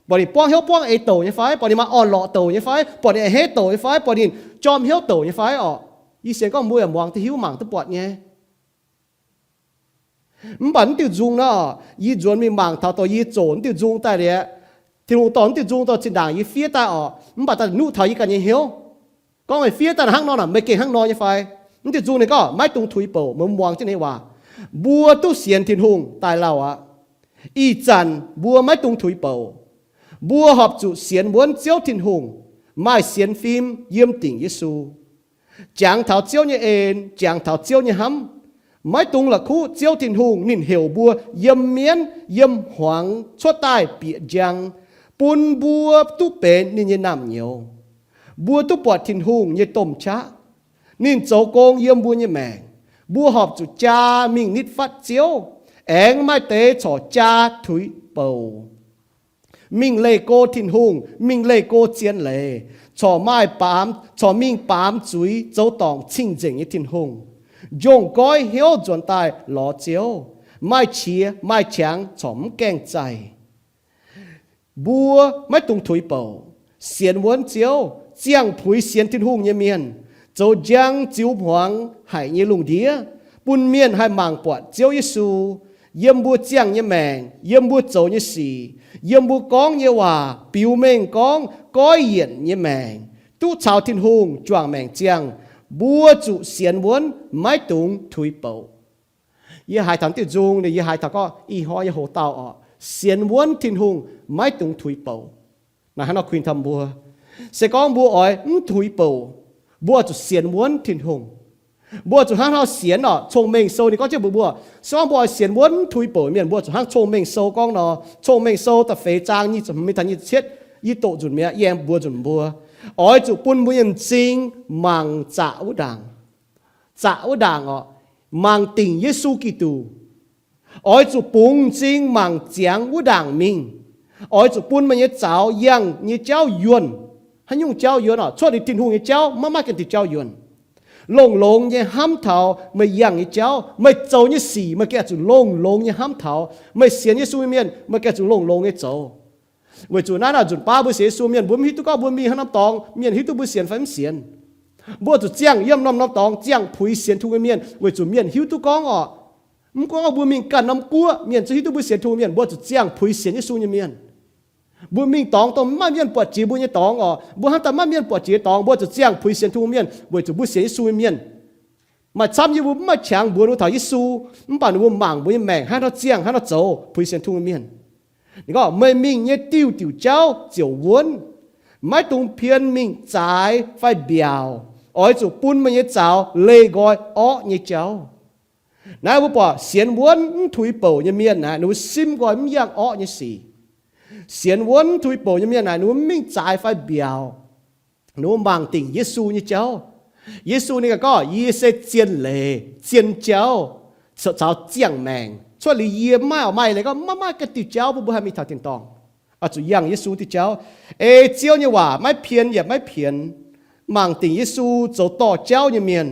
buatc ninh buangv hnyouv buangv eix douc nyei fai, buatc ninh maaih orn-lorqc douc nyei fai, buatc ninh a'hneiv douc nyei fai, buatc ninh jorm hnyouv douc nyei fai orqc. Yie sienx gorngv mbuo yaac muangx duqv hiuv mangc duqv buatc nyei. Mv baac naaiv diuh nzung nor, yie nzuonx mingh mangc taux dongh yie zoux naaiv diuh nzung daaih liuz, Tin-Hungh dorh naaiv diuh nzung dorh zinh ndaangc yie fiev daaih orqc, mv baac daaih nuqv taux yie ganh nyei hnyouv. Gorngv meih fiev daaih hnangv nor naaic, meih gengh hnangv nor nyei fai? Naaiv diuh nzung ninh gorngv maiv dungx tuix bouc, meih muangx jienv ninh nyei waac. Mbuo duqv sienx Tin-Hungh daaih lauh aqv. Ih zanc mbuo maiv dungx tuix bouc. Mbuo horpc zuqc sienx wuonv Ziouv Tin-Hungh, maaih sienx fim yiem dingc Yesu. Jangx taux Ziouv nyei en, jangx taux Ziouv nyei hnamv. Maiv dungx la'kuqv Ziouv Tin-Hungh ninh heuc mbuo yiem mienv yiem hmuangx cuotv daaih bieqc njang, bun mbuo duqv benx ninh nyei naamh nyouz. Mbuo duqv buatc Tin-Hungh nyei domh qaqv. Ninh zoux gong yiem mbuo nyei maengc. Mbuo horpc zuqc jaa mingh nitv fatv Ziouv, aengx maaih deix corc jaa tuix bouc, mingh leih go Tin-Hungh, mingh leih go zien leiz, corc maaih baamz, corc mingh baamz zuiz zoux dorngc cing-nzengc nyei Tin-Hungh. Njongh goiv hnyouv nzuonx daaih lorz Ziouv, maaih qiex maaih qangx corc mv gaengh zaih. Mbuo maiv dungx tuix bouc, sienx wuonv Ziouv, ziangh puix sienx Tin-Hungh nyei mienh, zoux njang ziux hmuangx haic nyei lungh ndiev, bun mienh haih mangc buatc Ziouv Yesu yiem mbuo ziangh nyei maengc, yiem mbuo zoux nyei sic, yiem mbuo gorngv nyei waac, biux mengh gorngv, goiv yienc nyei maengc, duqv caux Tin-Hungh juangc maengc ziangh. Mbuo zuqc sienx wuonv, maiv dungx tuix bouc. Yie haiz taux diuh nzung, yie haiz taux gorngv ih hnoi nyei hoc dauh orqc, sienx wuonv Tin-Hungh maiv dungx tuix bouc. Naaiv hnangv nor kuinx taux mbuo, se gorngv mbuo oix mv tuix bouc, mbuo zuqc sienx wuonv Tin-Hungh. Mbuo zuqc hnangv haaix nor sienx orqc? Cong-Mengh Sou ninh gorngv jienv mbuox mbuo, se gorngv mbuo oix sienx wuonv mv tuix bouc mienh, mbuo zuqc hnangv Cong-Mengh Sou gorngv nor. Cong-Mengh Sou da'feix zaang nyic ziepc hmz mingh taux nyic ziepc cietv, yie doqc nzunc mi'aqv, yie aengx mbuox nzunc mbuo. Oix zuqc bun mbuo nyei m'zing mangc zaqc wuov ndaangc. Zaqc wuov ndaangc orqc, mangc dingc Yesu Giduc. Oix zuqc bungx m'zing mangc ziangx wuov ndaangc mingh. Oix zuqc bun meih nyei zaux yangh nyei jauv yuonh. Haaix nyungc jauv yuonh orqc? Cuotv liuz Tin-Hungh nyei jauv, maiv maaih ganh diuh jauv yuonh. Longx-longx nyei hnamv taux meih yangh nyei jauv, meih zoux nyei sic, meih gengh zuqc longx-longx nyei hnamv taux. Meih sienx Yesu nyei mienh, meih gengh zuqc longx-longx nyei zoux. Weic zuqc naaiv nzunc baav mbuo sienx Yesu mienh, mbuo mv hiuv duqv gorngv mbuo mingh haaix norm dorngx, mienh hiuv duqv mbuo sienx fai mv sienx. Mbuo zuqc ziangh yiem norm-norm dorngx ziangh puix sienx Tin-Hungh nyei mienh, weic zuqc mienh hiuv duqv gorngv orqc, mv gunv gorngv mbuo mingh ganh norm guoqv, mienh zungv hiuv duqv mbuo sienx Tin-Hungh mienh, mbuo zuqc ziangh puix sienx Yesu nyei mienh. Mbuo mingh dorngx dongh mv maaih mienh buatc jiex mbuo nyei dorngx orqc, mbuo hnamv daaih maiv maaih mienh buatc jiex dorngx, mbuo zuqc ziangh puix sienx Tin-Hungh mienh, weic zuqc mbuo sienx Yesu nyei mienh. Maaih camv yie mbuo mv maaih qangx mbuox ninh taux Yesu, mv baac ninh mbuo mangc mbuo nyei maengc hnangv nor ziangh, hnangv nor zoux, puix sienx Tin-Hungh nyei mienh. Ninh gorngv, meih mingh nyei diuh diuc jauv ziouc wuonv. Maiv dungx pien mingh zaaix fai mbiaauc. Oix zuqc bun meih nyei zaux leih nqoi orqv nyei jauv. Naaiv mbuo buatc sienx wuonv mv tuix bouc nyei mienh naaic, ninh mbuo simv nqoi mv yangh orqv nyei sic. Sienx wuonv mv tuix bouc nyei mienh naaic, ninh mbuo mv mingh zaaix fai mbiaauc. Ninh mbuo mangc dingc Yesu nyei jauv. Yesu ninh gaax gorngv, yie se zien leiz, zien jauv, caux ziangh maengc. Cuotv liuz yie mv maaih orqc, maaih leiz gorngv maiv maaih ganh diuh jauv bun mbuo haih mingh taux tin-dorngh. Oix zuqc yangh Yesu diuh jauv. Ei Ziouv nyei waac maiv pien yaac maiv pienx. Mangc dingc Yesu zoux dorh jauv nyei mienh.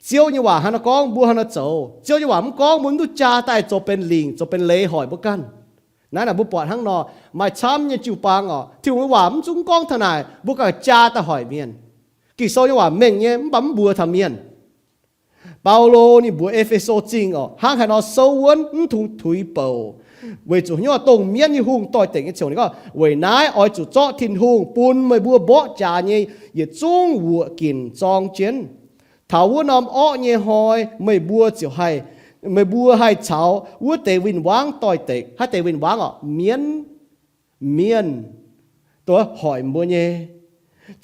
Ziouv nyei waac hnangv nor gorngv, mbuo hnangv nor zoux. Ziouv nyei waac mv gorngv, mbuo mv duqv jaa daaih zoux benx lingc, zoux benx leiz hoic mbuo ganh. Naaiv naaic mbuo buatc hnangv nor, maaih camv nyei jiu-baang oc, Tin-Hungh nyei waac mv zungv gorngv taux naaic, mbuo gauh jaa daaih hoic mienh. Ging-Sou nyei waac mengh nyei, mv baac mv mbuox taux mienh. Baulo ninh mbuox E^fe^so Zingh oc, hnangv haaix nor souv wuonv mv tungx tuix bouc, weic zuqc hnyouv dongh mienv nyei hungh doix-dekc nyei ziouc ninh gorngv, weic naaiv oix zuqc zorqv Tin-Hungh bun meih mbuo mborqv jaax nyei yietc zungv wuoqc ginc zorng jienv. Taux wuov norm orqv nyei hnoi meih mbuo ziouc haih, meih mbuo haih caux wuov deix win-wangv doix-dekc. Haaix deix win-wangv oc? Mienv, mienh, dongh hoic mbuo nyei.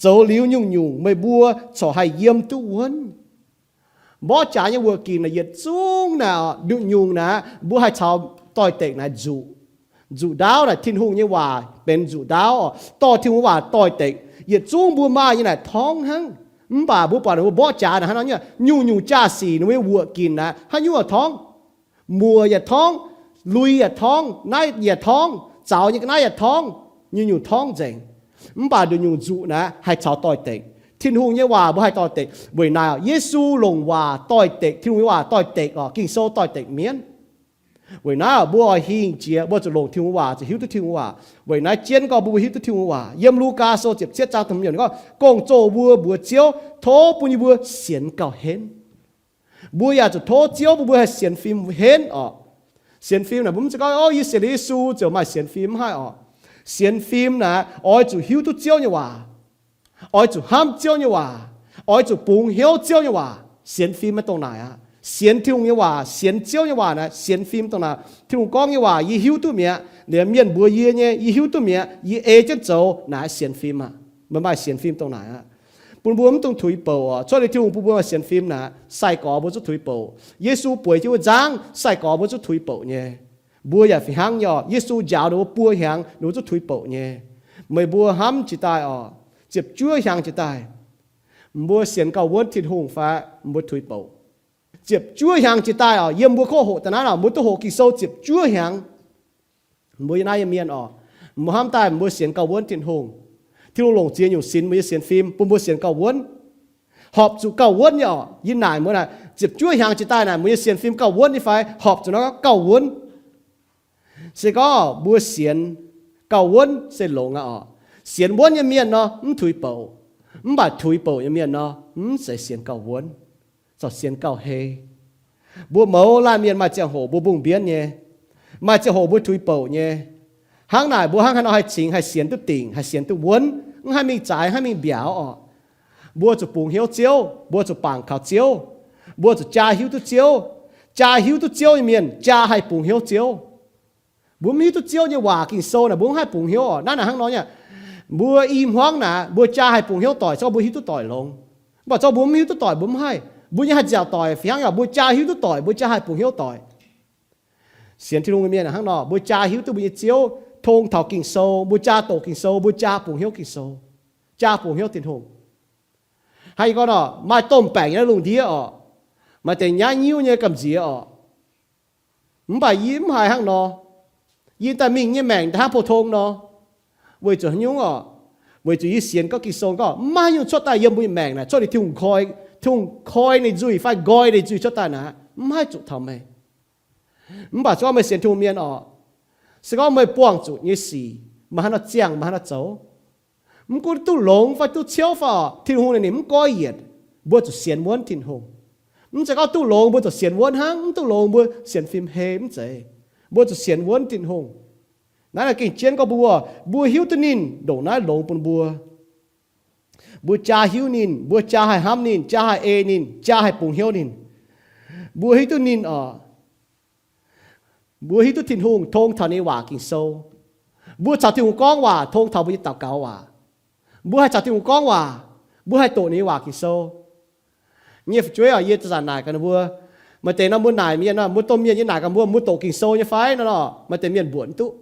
Zoux liuz nyungc-nyungc meih mbuo corc haih yiem duqv wuonv. Mborqv jaax nyei wuoqc ginc naaic yietc zungv naaic, nduqc nyungc naaic mbuo haih caux doix-dekc naaic nzuqc. Nzuqc ndaauv naaic Tin-Hungh nyei waac benx nzuqc ndaauv oc, dorh Tin-Hungh waac doix-dekc. Yietc zungv mbuo maaih nyei naaic torngv hnangv. Mv baac mbuo buatc mbuo mborqv jaax naaic hnangv nor nyei, nyungc-nyungc jaa-sic ninh mbuo nyei wuoqc ginc naaic haaix nyungc torngv? Muoc yaac torngv, lui yaac torngv, naaiv yaac torngv, zaux nyei ga'naaiv yaac torngv, nyungc-nyungc torngv nzengc. Mv baac nduqc nyungc nzuqc naaic haih caux doix-dekc. Tin-Hungh nyei waac mbuo haih doix-dekc. Weic naaiv Yesu longc waac doix-dekc, Tin-Hungh nyei waac doix-dekc oc, Ging-Sou doix-dekc mienv. Weic naaiv mbuo oix hingh jiex, mbuo zuqc longc Tin-Hungh waac, zuqc hiuv duqv Tin-Hungh waac. Weic naaiv jienv gorngv mbuo hiuv duqv Tin-Hungh waac. Yiem Lugaa Sou ziepc cietv zaang da'hmz yiemc gorngv, Gong-zoh mbuo mbuox Ziouv, tov bun yie mbuo sienx gauh henv. Mbuo yaac zuqc tov Ziouv bun mbuo haih sienx fim henv oc. Sienx fim naaic mbuo mv zeiz gorngv, O, yie sienx liuz Yesu ziouc maaih sienx fim, mv haih oc. Sienx fim naaic oix zuqc hiuv duqv Ziouv nyei waac, oix zuqc hnamv Ziouv nyei waac, oix zuqc bungx hnyouv Ziouv nyei waac. Sienx fim maiv dongh naaic aqv. Sienx Tin-Hungh nyei waac, sienx Ziouv nyei waac naaic sienx fim dongh naaic. Tin-Hungh gorngv nyei waac yie hiuv duqv mi'aqv, liemh mienh mbuox yie nyei yie hiuv duqv mi'aqv, yie ei jienv zoux naaic sienx fim aqv. Meih maaih sienx fim dongh naaic aqv. Bun mbuo mv dungx tuix bouc oc. Cuotv liuz Tin-Hungh bun mbuo maaih sienx fim naaic, sai-gorx mbuo zuqc tuix bouc. Yesu bueix jienv wuov nzangv, sai-gorx mbuo zuqc tuix bouc nyei. Mbuo yaac fih hnangv nyei oc. Yesu njaaux ninh mbuo buo hnyangx ninh mbuo zuqc tuix bouc nyei. Meih mbuo hnamv jiex daaih oc, ziepc juov hnyangx jiex daaih, mbuo sienx gauh wuonv Tin-Hungh fai mbuo tuix bouc? Ziepc juov hnyangx jiex daaih oc, yiem mbuo koqv hoqc daaih naaiv oc, mbuo duqv hoqc Ging-Sou ziepc juov hnyangx. Mbuo yiem naaiv yiem mienh oc, mbuo hnamv daaih mbuo sienx gauh wuonv Tin-Hungh. Tin-Hungh longc ziex nyungc sinx mbuo nyei sienx fim bun mbuo sienx gauh wuonv, horpc zuqc gauh wuonv nyei oc. Yie naaic mbuo naaic, ziepc juov hnyangx jiex daaih naaic mbuo nyei sienx fim gauh wuonv nyei fai? Horpc zuqc nor gauh wuonv. Se gorngv mbuo sienx gauh wuonv se longx aqv oc. Sienx wuonv nyei mienh nor mv tuix bouc, mv baac tuix bouc nyei mienh nor mv zeiz sienx gauh wuonv, corc sienx gauh hei. Mbuo mouz laanh mienh maaih ziangh hoc mbuo mbungh mbienv nyei, maaih ziangh hoc mbuo tuix bouc nyei. Hnangv naaic mbuo hnangv haaix nor haih cingx haih sienx duqv dingc, haih sienx duqv wuonv, mv haih mingh zaaix, haih mingh mbiauz oc. Mbuo zuqc bungx hnyouv Ziouv, mbuo zuqc bangc kaux Ziouv, mbuo zuqc jaa hiuv duqv Ziouv. Jaa hiuv duqv Ziouv nyei mienh jaa haih bungx hnyouv Ziouv. Mbuo mv hiuv duqv Ziouv nyei waac Ging-Sou naaic mbuo mv haih bungx hnyouv oc. Naaiv naaic hnangv nor nyei, mbuo i hmuangv naaic mbuo jaa haih bungx hnyouv doic, se gorngv mbuo hiuv duqv doic longx. Mv baac se gorngv mbuo mv hiuv duqv doic mbuo mv haih, mbuo nyei haih nziaauc doic fih hnangv yaac mbuo jaa hiuv duqv doic mbuo jaa haih bungx hnyouv doic. Sienx Tin-Hungh nyei mienh hnangv nor, mbuo jaa hiuv duqv mbuo nyei Ziouv, tong taux Ging-Sou, mbuo jaa doqc Ging-Sou, mbuo jaa bungx hnyouv Ging-Sou, jaa bungx hnyouv Tin-Hungh. Hnangv yie gorngv nor, maaih domh baengc nyei naaiv lungh ndiev oc, maaih deix nyaiv nyiuv nyei gamh nziex oc. Mv baac yie mv haiz hnangv nor. Yie daaih mingh nyei maengc daaih hnangv pou-tong nor. Weic zuqc haaix nyungc oc? Weic zuqc yie sienx gorngv Ging-Sou gorngv mv maaih haaix nyungc cuotv daaih yiem mbuo nyei maengc naaic cuotv liuz Tin-Hungh koi, Tin-Hungh koi ninh nzuih fai nqoi ninh nzuih cuotv daaih naaic mv haih zuqc taux meih. Mv baac se gorngv meih sienx Tin-Hungh mienh oc, se gorngv meih buangh zuqc nyei sic, meih hnangv nor ziangh, meih hnangv nor zoux, mv gunv duqv longx fai duqv ciouv fai oc, Tin-Hungh ninh mv goiv yienc. Mbuo zuqc sienx wuonv Tin-Hungh. Mv zeiz gorngv duqv longx mbuo zuqc sienx wuonv hnangv, mv duqv longx mbuo sienx fim hei, mv zeiz. Mbuo zuqc sienx wuonv Tin-Hungh. Naaiv naaic gengh jienv gorngv mbuo, mbuo hiuv duqv ninh ndongc naaiv longx bun mbuo. Mbuo jaa hiuv ninh, mbuo jaa haih hnamv ninh, jaa haih ei ninh, jaa haih bungx hnyouv ninh. Mbuo hiuv duqv ninh oc. Mbuo hiuv duqv Tin-Hungh tong taux ninh nyei waac Ging-Sou. Mbuo caux Tin-Hungh gorngv waac tong taux mbuo nyei daux gaux waac. Mbuo haih caux Tin-Hungh gorngv waac, mbuo haih doqc ninh nyei waac Ging-Sou. Nyei fu'jueiv oc, yie zanc-zanc naaic gaax ninh mbuo, maaih deix nor mbuo naaic mienh nor, mbuo domh mienh yie naaic gaax mbuo, mbuo doqc Ging-Sou nyei fai nor, maaih deix mienh mbuoqc mv duqv.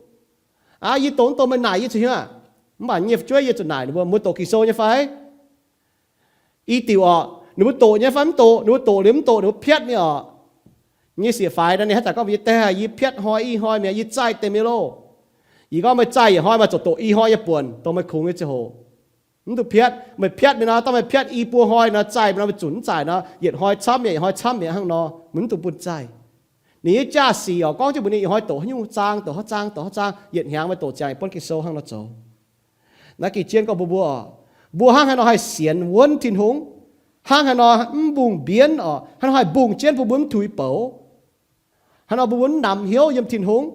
Aa, yie doqc mv doqc meih naaic yie zuqc hiuv aqv. Mv baac nyei fu'jueiv yie zuqc naaic ninh mbuo, mbuo doqc Ging-Sou nyei fai? I diuc oc, ninh mbuo doqc nyei fai mv doqc? Ninh mbuo doqc liuz mv doqc, ninh mbuo piatv nyei oc. Nyei siec faix nor ninh hnangv zanc gorngv mbuox yie, Deix, yie piatv hnoi i hnoi mi'aqv, yie zaih deix mi'aqv loh. Yie gorngv, Meih zaih yietc hnoi maaih zoux doqc i hnoi nyei buonc dongh meih kungx nyei ziangh hoc. Mv duqv piatv. Meih piatv mingh nor, dongh meih piatv i buo hnoi nor, zaih mingh nor, meih zunc mv zaih nor, yietc hnoi camv mi'aqv, yietc hnoi camv mi'aqv hnangv nor, meih mv dungx bun zaih. Ninh nyei jaa-sic oc, gorngv jienv mbuox ninh ih hnoi doqc haaix nyungc zaang, doqc haaix zaang, doqc haaix zaang, yietc hnyangx meih doqc ziangx buonv Ging-Sou hnangv nor zoux. Naaiv gengh jienv gorngv mbuo mbuo oc, mbuo hnangv haaix nor haih sienx wuonv Tin-Hungh, hnangv haaix nor mv mbungh mbienv oc, hnangv haaix nor haih mbungh jienv bun mbuo mv tuix bouc, haaix nor mbuo mbuo mv namx hnyouv yiem Tin-Hungh,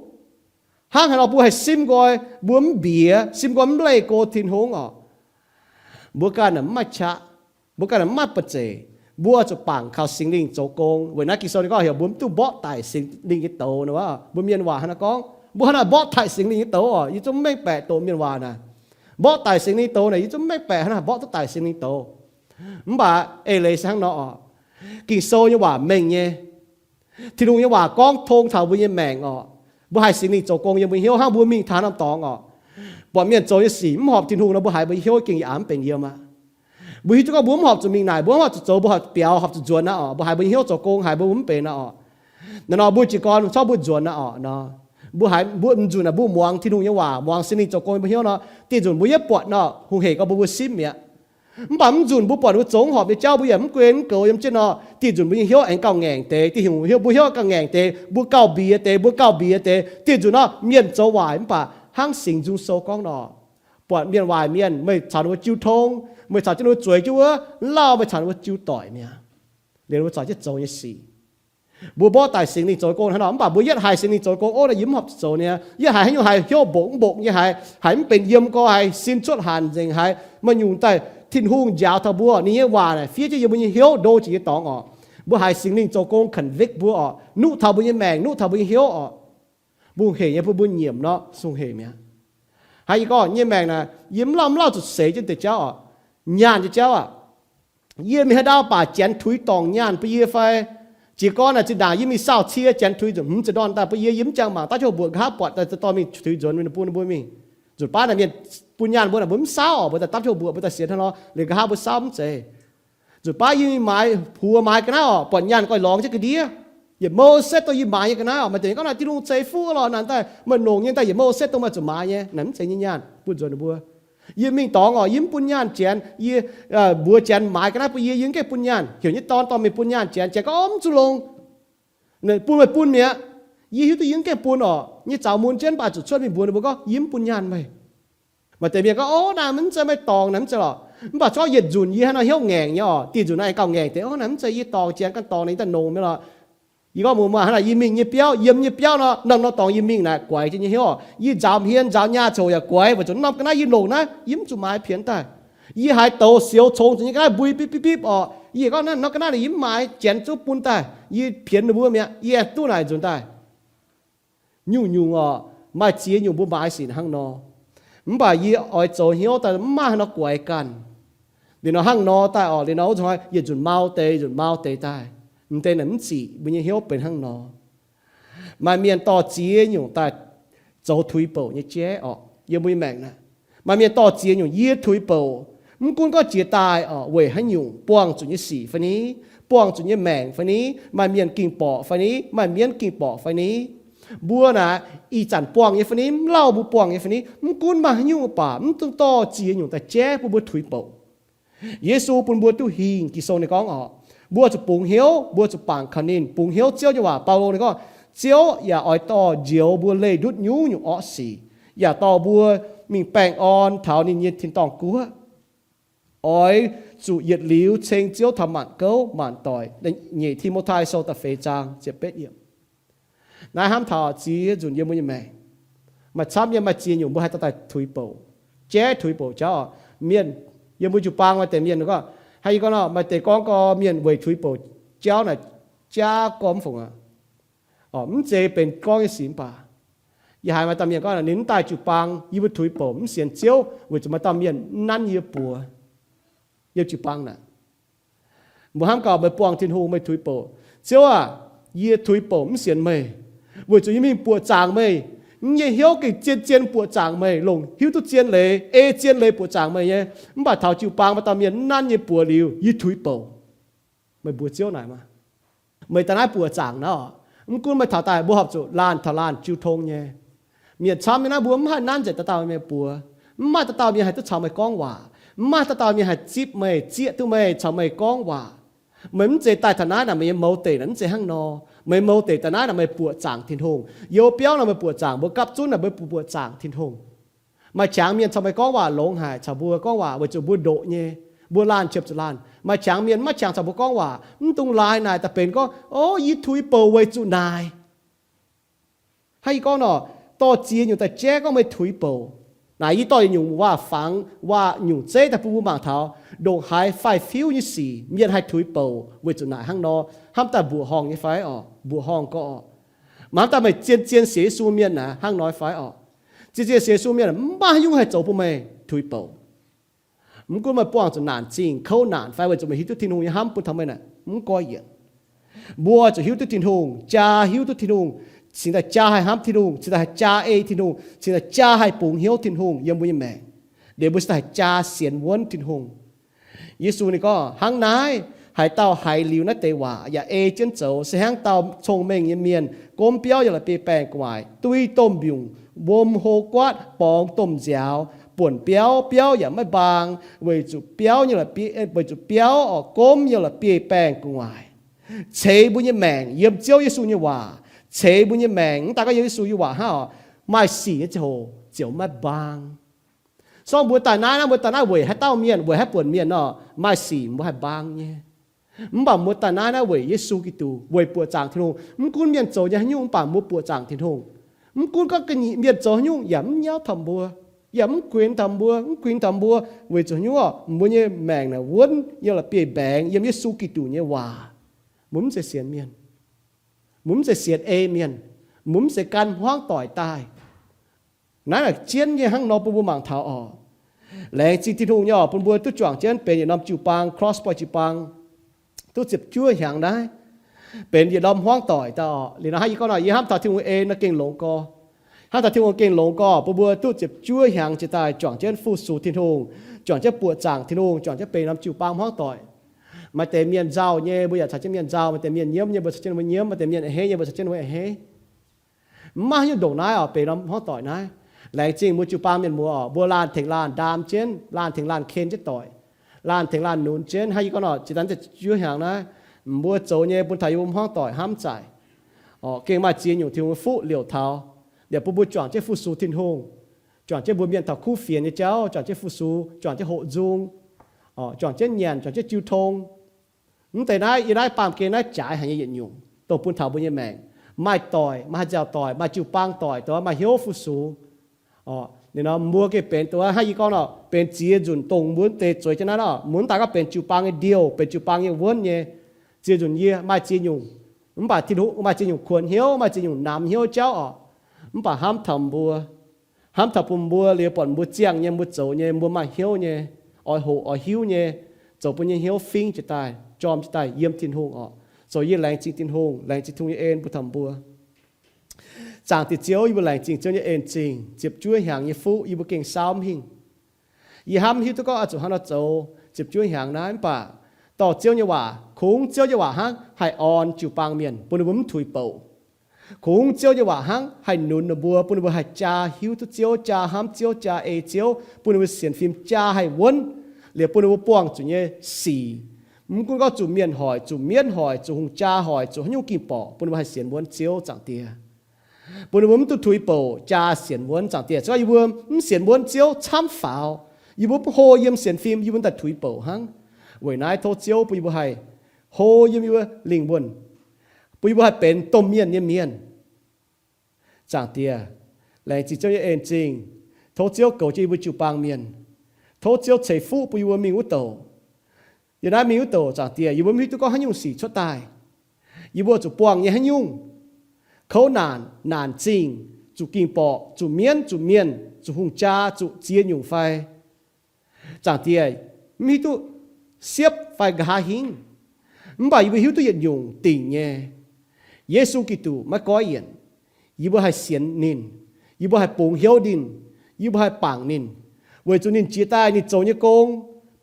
hnangv haaix nor mbuo haih simv nqoi, mbuo mv mbiex, simv nqoi mv leih go Tin-Hungh oc. Mbuo ganh mv maaih qaqv, mbuo ganh mv maaih ba'zeic, mbuo zuqc bangc kaux Singx Lingh zoux gong. Weic naaiv Ging-Sou ninh gorngv heuc mbuo mv duqv mborqv daic Singx Lingh nyei douz nor. Mbuo mienh waac hnangv naaiv gorngv, mbuo hnangv naaiv mborqv daic Singx Lingh nyei douz oc, yie zungv mv mengh baeqc doqc mienh waac naaic. Mborqv daic Singx Lingh douz naaic, yie zungv mv mengh baeqc hnangv naaiv mborqv duqv daic Singx Lingh douz. Mv baac eix leiz se hnangv nor oc, Ging-Sou nyei waac mengh nyei. Tin-Hungh nyei waac gorngv tong taux mbuo nyei maengc oc. Mbuo haih Singx Lingh zoux gong yiem mbuo nyei hnyouv hnangv mbuo mingh taux norm dorngx oc. Buatc mienh zoux nyei sic mv horpc Tin-Hungh nor, mbuo haiz mbuo nyei hnyouv gengh yaac mv benx yiem aqv. Mbuo hiuv duqv gorngv mbuo mv horpc zuqc mingh naaic, mbuo mv horpc zuqc zoux, mbuo horpc biaux, horpc zuqc nzuonx aqv oc, mbuo haiz mbuo nyei hnyouv zoux gong haiz mbuo mv benx aqv oc. Naaiv nor mbuo jiez gorn corc mbuo nzuonx aqv oc nor, mbuo haiz mbuo mv nzunc naaic mbuo muangx Tin-Hungh nyei waac, muangx Singx Lingh zoux gong mbuo hnyouv nor, dieh nzunc mbuo yietv buatc nor, hungh hec gorngv mbuo mbuo simv mi'aqv. Mv baac mv nzunc mbuo buatc mbuo zoux mv horpc nyei jauv, mbuo yaac mv guen mv goux yiem jienv nor, dieh nzunc mbuo nyei hnyouv aengx gauh ngaengc deix. Dieh nzunc mbuo hnyouv gauh ngaengc deix, mbuo gauh mbiex deix, mbuo gauh mbiex deix. Dieh nzunc nor, mienh zoux waaic mv baac hnangv Singx Nzung Sou gorngv nor, buatc mienh waaic mienh, meih caux ninh mbuo jiu tong, meih caux jienv ninh mbuo zueiz jienv wuov, lauh meih caux ninh mbuo jiu doic mi'aqv. Liuz ninh mbuo caux jienv zoux nyei sic, mbuo mborqv daic Singx Lingh zoux gong hnangv nor, mv baac mbuo yietv haiz Singx Lingh zoux gong, ov, naaiv yie mv horpc zoux niaa. Yietv haiz haaix nyungc haiz hnyouv mbongc mbongc nyei, haiz, haiz mv benx yiem gorx, haiz sin cuotv hanc nzengc, haiz maaih nyungc daaih Tin-Hungh njaaux taux mbuo, ninh nyei waac naaic fiev jienv yiem mbuo nyei hnyouv ndo jiex nyei dorngx oc. Mbuo haiz Singx Lingh zoux gong convict mbuo oc, nuqv taux mbuo nyei maengc, nuqv taux mbuo nyei hnyouv oc. Mbuo hec nyei, mbuo, mbuo nyiemc nor, sung hec mi'aqv. Hnangv yie gorngv nyei maengc naaic, yie mv lauh mv lauh zuqc seix jienv deix jauv oc, nyaanh nyei jauv aqv. Yie mingh haaix ndau baac Janx tuix dorngc nyaanh bun yie fai? Jiez gorn naaic zinh ndaangc yie mingh saauh cie Janx tuix nzunc hmz ziepc ndorn daaih bun yie, yie mv jangx mangc dapv hnyouv mbuoqc, nqa'haav buatc daaih dorh mingh tuix nzuonx mingh bun, bun mingh. Nzunc baav naaic mienh bun nyaanh mbuo naaic mbuo mv saauv oc, mbuo daaih dapv hnyouv mbuoqc, mbuo daaih sienx hnangv nor, liuz nqa'haav mbuo saauv mv zeiz. Nzunc baav yie mingh maaiz, puox maaiz ga'naaiv oc, buatc nyaanh goiv lorngx jienv ga'ndiev. Yietc mouh setv dongh yie maaiz nyei ga'naaiv oc. Maaih deix gorngv naaic, Tin-Hungh ceix fuqv lorqc, naaic daaih maaih nongc nyei, daaih yietc mouh setv dongh maaih zuqc maaiz nyei. Naaic mv zeiz nyei nyaanh bun nzuonx ninh mbuo. Yie mingh dorngx oc, yie mv bun nyaanh Janx. Yie mbuox Janx maaiz ga'naaiv bun yie, yie mv gaengh bun nyaanh. Heuc nyei dorn dorh mingh bun nyaanh Janx, Janx gorngv, Orv, mv zuqc longx. Bun meih bun mi'aqv. Yie hiuv duqv yie mv gaengh bun oc. Nyei zaux mun jienv mv baac zuqc cuotv mingh mbuox ninh mbuo gorngv, Yie mv bun nyaanh meih. Maaih deix mienh gorngv, Orv, naaiv mv zeiz meih dorngc, naaiv mv zeiz lorqc. Mv baac corc yietc nzunc yie haaix nor hnyouv ngaengc nyei oc, dieh nzunc naaiv aengx gauh ngaengc deix, Orv, naaiv mv zeiz yie dorngc, Janx ganh dorngc, ninh daaih nongc mi'aqv lorqc. Yie gorngv mbuox meih, hnangv naaic yie mingh nyei biauv, yiem nyei biauv nor, norm norm dorngx yie mingh naaic guaix jienv nyei hnyouv oc. Yie nzaaux hmien nzaaux nyaah coc yaac guaix, weic zuqc norm ga'naaiv yie longc naaiv yie mv zuqc maaiz pienx daaih. Yie haiz douz sioux congx zuqc nyei ga'naaiv mbui bipv bipv bipv oc, yie gorngv naaiv norm ga'naaiv naaic yie mv maaiz, Janx zungv bun daaih, yie pienx ninh mbuo mi'aqv, yie aengx duqv naaic nzunc daaih. Nyungc-nyungc oc, maaih ziex nyungc mbuo maaiz sic hnangv nor. Mv baac yie oix zoux hnyouv daaih mv maaih haaix nor guaix ganh. Liuz nor hnangv nor daaih oc, liuz nor wuov nzunc hnoi yietc nzunc mau deix, nzunc mau deix daaih. M'deix naaic mv zic mbuo nyei hnyouv benx hnangv nor. Maaih mienh dorh ziex nyungc daaih zoux tuix bouc nyei jaiv oc, yiem mbuo nyei maengc naaic. Maaih mienh dorh ziex nyungc, yie tuix bouc, mv gunv gorngv jiex daaih oc, weic haaix nyungc, buangh zuqc nyei sic fai ni, buangh zuqc nyei maengc fai ni, maaih mienh ging borqc fai ni, maaih mienv ging borqc fai ni. Mbuo naaic ih zanc buangh nyei fai ni, mv lauh mbuo buangh nyei fai ni, mv gunv maaih haaix nyungc baac mv dungx dorh ziex nyungc daaih jaiv bun mbuo tuix bouc. Yesu bun mbuo duqv hingh. Ging-Sou ninh gorngv oc, mbuo zuqc bungx hnyouv, mbuo zuqc bangc kaux ninh, bungx hnyouv Ziouv nyei waac. Baulo ninh gorngv, Ziouv yaac oix dorh njoux mbuo leih ndutv nyungc-nyungc orqv sic, yaac dorh mbuo mingh baengh orn taux ninh nyei tin-dorngh guoqv. Oix zuqc yietc liuz ceng Ziouv taux maanc gouv maanc doic. Nyeic Ti^mo^tai Sou da'feix zaang ziepc betv yiemc. Naaiv hnamv taux ziex nzunc yiem mbuo nyei maengc, maaih camv yiem maaih ziex nyungc mbuo haih dorh daaih tuix bouc, jaiv tuix bouc jauv oc. Mienh yiem mbuo jiu-baang maaih deix mienh gorngv, hnangv yie gorngv nor, maaih deix gorngv gorx mienh weic tuix bouc jauv naaic jaav gormv fungc aqv. Mv zeiz benx gorngv nyei sic mv baac yie haiz maaih dauh mienh gorngv ninh mv daaih jiu-baang, yie mbuo tuix bouc mv sienx Ziouv weic zuqc maaih dauh mienh mv nanv yie buoz. Yiem jiu-baang naaic, mbuo hnamv gaax meih buangh Tin-Hungh meih tuix bouc, Ziouv aac, yie tuix bouc mv sienx meih, weic zuqc yie mingh buoqc zaangc meih. Yie nyei hnyouv gengh zien-zien buoqc zaangc meih, longc hiuv duqv zien leiz, ei zien leiz buoqc zaangc meih nyei. Mv baac taux jiu-baang maaih dauh mienh mv nanv yie buoz liuz, yie tuix bouc. Meih mbuox Ziouv naaic maah, meih daaih naaiv buoqc zaangc naaiv oc, mv gunv meih taux daaih mbuo horpc zuqc laanh taux laanh jiu tong nyei. Mienh camv nyei naaiv mbuo mv haih nanv nzengc dauh dauh mienh buoz. Mv maaih dauh dauh mienh haih duqv caux meih gorngv waac. Mv maaih dauh dauh mienh haih zipv meih, zieqv duqv meih, caux meih gorngv waac. Meih mv zeiz daaih taux naaiv naaic meih nyei mouz deic naaic mv zeiz hnangv nor. Meih mouz deic daaih naaiv nor meih buoqc zaangc Tin-Hungh. Youz biauv nor meih buoqc zaangc, mbuo gapv zunv naaic meih buoqc zaangc Tin-Hungh. Maaih qangx mienh caux meih gorngv waac longx haic, caux mbuo gorngv waac weic zuqc mbuo ndoqc nyei, mbuo laanh qiemx zuqc laanh. Maaih qangx mienh maiv qangx caux mbuo gorngv waac, mv dungx laaix naaic daaih benx gorngv, o, yie tuix bouc weic zuqc naaic. Hnangv yie gorngv nor, dorh ziex nyungc daaih jaiv gorngv meih tuix bouc. Naaic yie dorh yietc nyungc waac-fangx, waac nyungc zeiv daaih bun mbuo mangc taux ndongc haaix faix-fiuv nyei sic mienh haih tuix bouc weic zuqc naaic hnangv nor. Hnamv daaih mbuoqc horngh nyei fai orqc? Mbuoqc horngh gorqv orqc. Mv hnamv daaih meih zien-zien sienx Yesu mienh naaic hnangv nor fai orqc? Zien-zien sienx Yesu mienh mv baac haaix nyungc haih zoux bun meih tuix bouc. Mv gunv meih buangh zuqc naanc zingh kouv naanc fai weic zuqc meih hiuv duqv Tin-Hungh nyei hnamv bun taux meih naaic, mv goiv yienc. Mbuo zuqc hiuv duqv Tin-Hungh, jaa hiuv duqv Tin-Hungh, cingx daaih jaa haih hnamv Tin-Hungh, cingx daaih haih jaa ei Tin-Hungh, cingx daaih jaa haih bungx hnyouv Tin-Hungh yiem mbuo nyei maengc. Liuz mbuo cingx daaih haih jaa sienx wuonv Tin-Hungh. Yesu ninh gorngv, hnangv naaiv, haaix dauh haiz liuz naaiv deix waac yaac ei jienv zoux se hnangv dauh cong-mengh nyei mienh gomv biauv yiem la'bieiv-baengh gu'nguaaic, duih domh mbiungc, wuom hlo guaatv, borngz domh nziaaux, buonc biauv, biauv yaac maiv mbaang, weic zuqc biauv nyei, weic zuqc biauv oix gomv yiem la'bieiv-baengh gu'nguaaic. Ceix mbuo nyei maengc yiem Ziouv Yesu nyei waac, ceix mbuo nyei maengc mv daaih gorngv yiem Yesu nyei waac hnangv orqc, maaih sic nyei ziangh hoc ziouc maiv mbaang. Sorng mbuo daaih naaiv, naaiv mbuo daaih naaiv weic haaix dauh mienh, weic haaix buonc mienh nor, maaih sic mbuo haih mbaang nyei. Mv baac mbuo daaih naaiv, naaiv weic Yesu Giduc, weic buoqc zaangc Tin-Hungh. Mv gunv mienh zoux nyei haaix nyungc, mv baac mbuo buoqc zaangc Tin-Hungh. Mv gunv gorngv ga'nyiec mienh zoux haaix nyungc, yaac mv nyauv taux mbuo, yaac mv kuinx taux mbuo, mv kuinx taux mbuo, weic zuqc haaix nyungc orqc, mbuo nyei maengc naaic wuonv yiem la'bieiv-mbaengx yiem Yesu Giduc nyei waac. Mbuo mv zeiz sienx mienh. Mbuo mv zeiz sienx ei mienh. Mbuo mv zeiz gan hmuangv doic daaih. Naaiv naaic jienv nyei hnangv nor bun mbuo mangc taux orqc. Laengz zingh Tin-Hungh nyei orqc, bun mbuo duqv juangc jienv benx yietc norm jiu-baang, Cross Point jiu-baang, duqv ziepc juov hnyangx naaiv, benx yietc norm hmuangv doic daaih orqc. Liuz nor hnangv yie gorngv nor, yie hnamv taux Tin-Hungh ei nor gengh longx gorx. Hnamv taux Tin-Hungh gengh longx gorx, bun mbuo duqv ziepc juov hnyangx jiex daaih juangc jienv fu-sux Tin-Hungh, juangc jienv buoqc zaangc Tin-Hungh, juangc jienv benx norm jiu-baang hmuangv doic. Maaih deix mienh nzauh nyei, mbuo yaac caux jienv mienh nzauh. Maaih deix mienh nyiemv nyei, mbuo caux jienv mbuo nyiemv. Maaih deix mienh a'hneiv nyei, mbuo caux jienv mbuo a'hneiv. Mv maaih haaix nyungc ndongc naaiv orqc, benx norm hmuangv doic naaiv. Laengz zingh mbuo jiu-baang mienh muoz orqc, mbuo laanh tengx laanh ndaam jienv, laanh tengx laanh ken jienv doic, laanh tengx laanh nunz jienv. Hnangv yie gorngv nor, jiex daaih ziepc juov hnyangx naaiv, mbuo zoux nyei bun taux yie mbuo hmuangv doic hnamv zaaic. Orqc, gengh maaih ziex nyungc Tin-Hungh nyei fuqv liouc taux, liouc bun mbuo juangc jienv fu-sux Tin-Hungh, juangc jienv mbuo mienh taux kuv fienx nyei jauv, juangc jienv fu-sux, juangc jienv hoqc nzung, orqc, juangc jienv nyanc, juangc jienv jiu tong. Mv deix naaiv, yie naaiv baamh gen naaiv jaaix haic nyei yietc nyungc dongh bun taux mbuo nyei maengc. Maaih doic, maaih haih nziaauc doic, maaih jiu-baang doic, dongh maaih hnyouv fu-sux. Orqc, ninh nor mbuo gengh benx dongh hnangv yie gorngv nor, benx ziex nzunc dongh mbuo deix zueiz jienv naaiv nor, mbuo mv daaih gorngv benx jiu-baang nyei ndiouh, benx jiu-baang nyei wuonv nyei. Ziex nzunc yie maaih ziex nyungc, mv baac Tin-Hungh maaih ziex nyungc kuonx hnyouv, maaih ziex nyungc namx hnyouv jauv orqc. Mv baac hnamv taux mbuo, hnamv taux bun mbuo liuz buatc mbuo ziangh nyei, mbuo zoux nyei, mbuo maaih hnyouv nyei, oix hoqc oix hiuv nyei, zoux bun nyei hnyouv fingv jiez daaih, jorm jiez daaih yiem Tin-Hungh orqc. Zoux yie laengz zingh Tin-Hungh, laengz zingh Tin-Hungh nyei en bun taux mbuo. Zaangc Diex Ziouv, yie mbuo laengz zingh Ziouv nyei en zingh ziepc juov hnyangx nyei fuqv yie mbuo gengh saauv mv hingh. Yie hnamv hiuv duqv gorngv oix zuqc hnangv nor zoux ziepc juov hnyangx naaiv, mv baac dorh Ziouv nyei waac, kungx Ziouv nyei waac hnangv haih orn jiu-baang mienh, bun ninh mbuo mv tuix bouc. Kungx Ziouv nyei waac hnangv haih nunz ninh mbuo, bun ninh mbuo haih jaa hiuv duqv Ziouv, jaa hnamv Ziouv, jaa ei Ziouv, bun ninh mbuo sienx fim jaa haih wuonv, liuz bun ninh mbuo buangh zuqc nyei sic, mv gunv gorngv zuqc mienh hoic, zuqc mienv hoic, zuqc hungh jaa hoic, zuqc haaix nyungc ging borqc, bun ninh mbuo haih sienx wuonv Ziouv, Zaangc Diex. Bun ninh mbuo mv duqv tuix bouc, jaa sienx wuonv, Zaangc Diex. Se gorngv yie mbuo mv sienx wuonv Ziouv camv faaux, yie mbuo mv hlo yiem sienx fim, yie mbuo daaih tuix bouc hnangv. Weic naaiv tov Ziouv bun yie mbuo haih hlo yiem yie mbuo lingh wuonh, bun yie mbuo haih benx domh mienh nyei mienh. Zaangc Diex, laengz zingh Ziouv nyei en zingh. Tov Ziouv goux jienv yie mbuo jiu-baang mienh. Tov Ziouv ceix fuqv bun yie mbuo mingh wuov douc. Yiem naaiv mingh wuov douc, Zaangc Diex, yie mbuo mv hiuv duqv gorngv haaix nyungc sic cuotv daaih. Yie mbuo zuqc buangh nyei haaix nyungc kouv naanc, naanc zingh, zuqc ging borqc, zuqc mienv, zuqc mienh, zuqc hungh jaa, zuqc ziex nyungc fai, Zaangc Diex, mv hiuv duqv siepv fai nqa'haav hingv. Mv baac yie mbuo hiuv duqv yietc nyungc dingc nyei, Yesu Giduc maiv goiv yienc. Yie mbuo haih sienx ninh, yie mbuo haih bungx hnyouv ninh, yie mbuo haih bangc ninh, weic zuqc ninh jiex daaih ninh zoux nyei gong,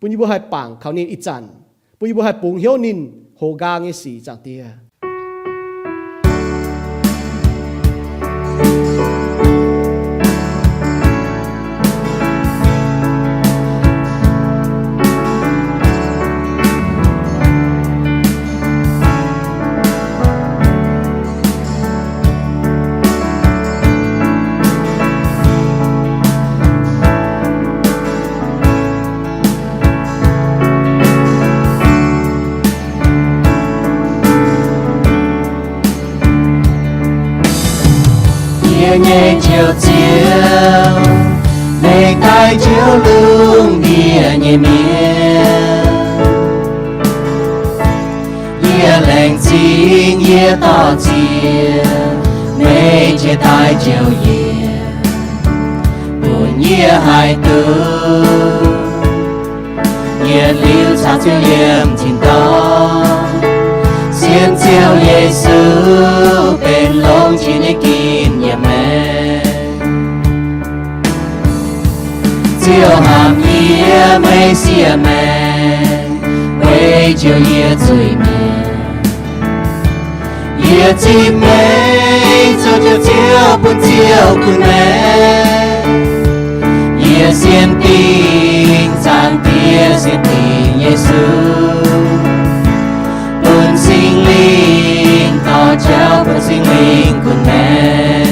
bun yie mbuo haih bangc kaux ninh ih zanc, bun yie mbuo haih bungx hnyouv ninh hoz nqaang nyei sic, Zaangc Diex. Meih nyei Njoux Ziouv, meih daaih njoux lungh ndiev nyei mienh. Yie laengz zingh, yie dorh ziex, meih jiex daaih njoux yie, bun yie haih duqv yietc liuz caux Ziouv yiem tin-dorngh. Sienx Ziouv Yesu benx longx jiex nyei ginv yiem maengx. Ziouv hnamv yie, meih siev maengc, weic njoux yie zuiz nyei. Yie zipv meih zoux Njoux Ziouv bun ziouv kuh maengx. Yie sienx dingc Zaangc Diex, sienx dingc Yesu, bun Singx Lingh dorh jauv, bun Singx Lingh kuh maengx.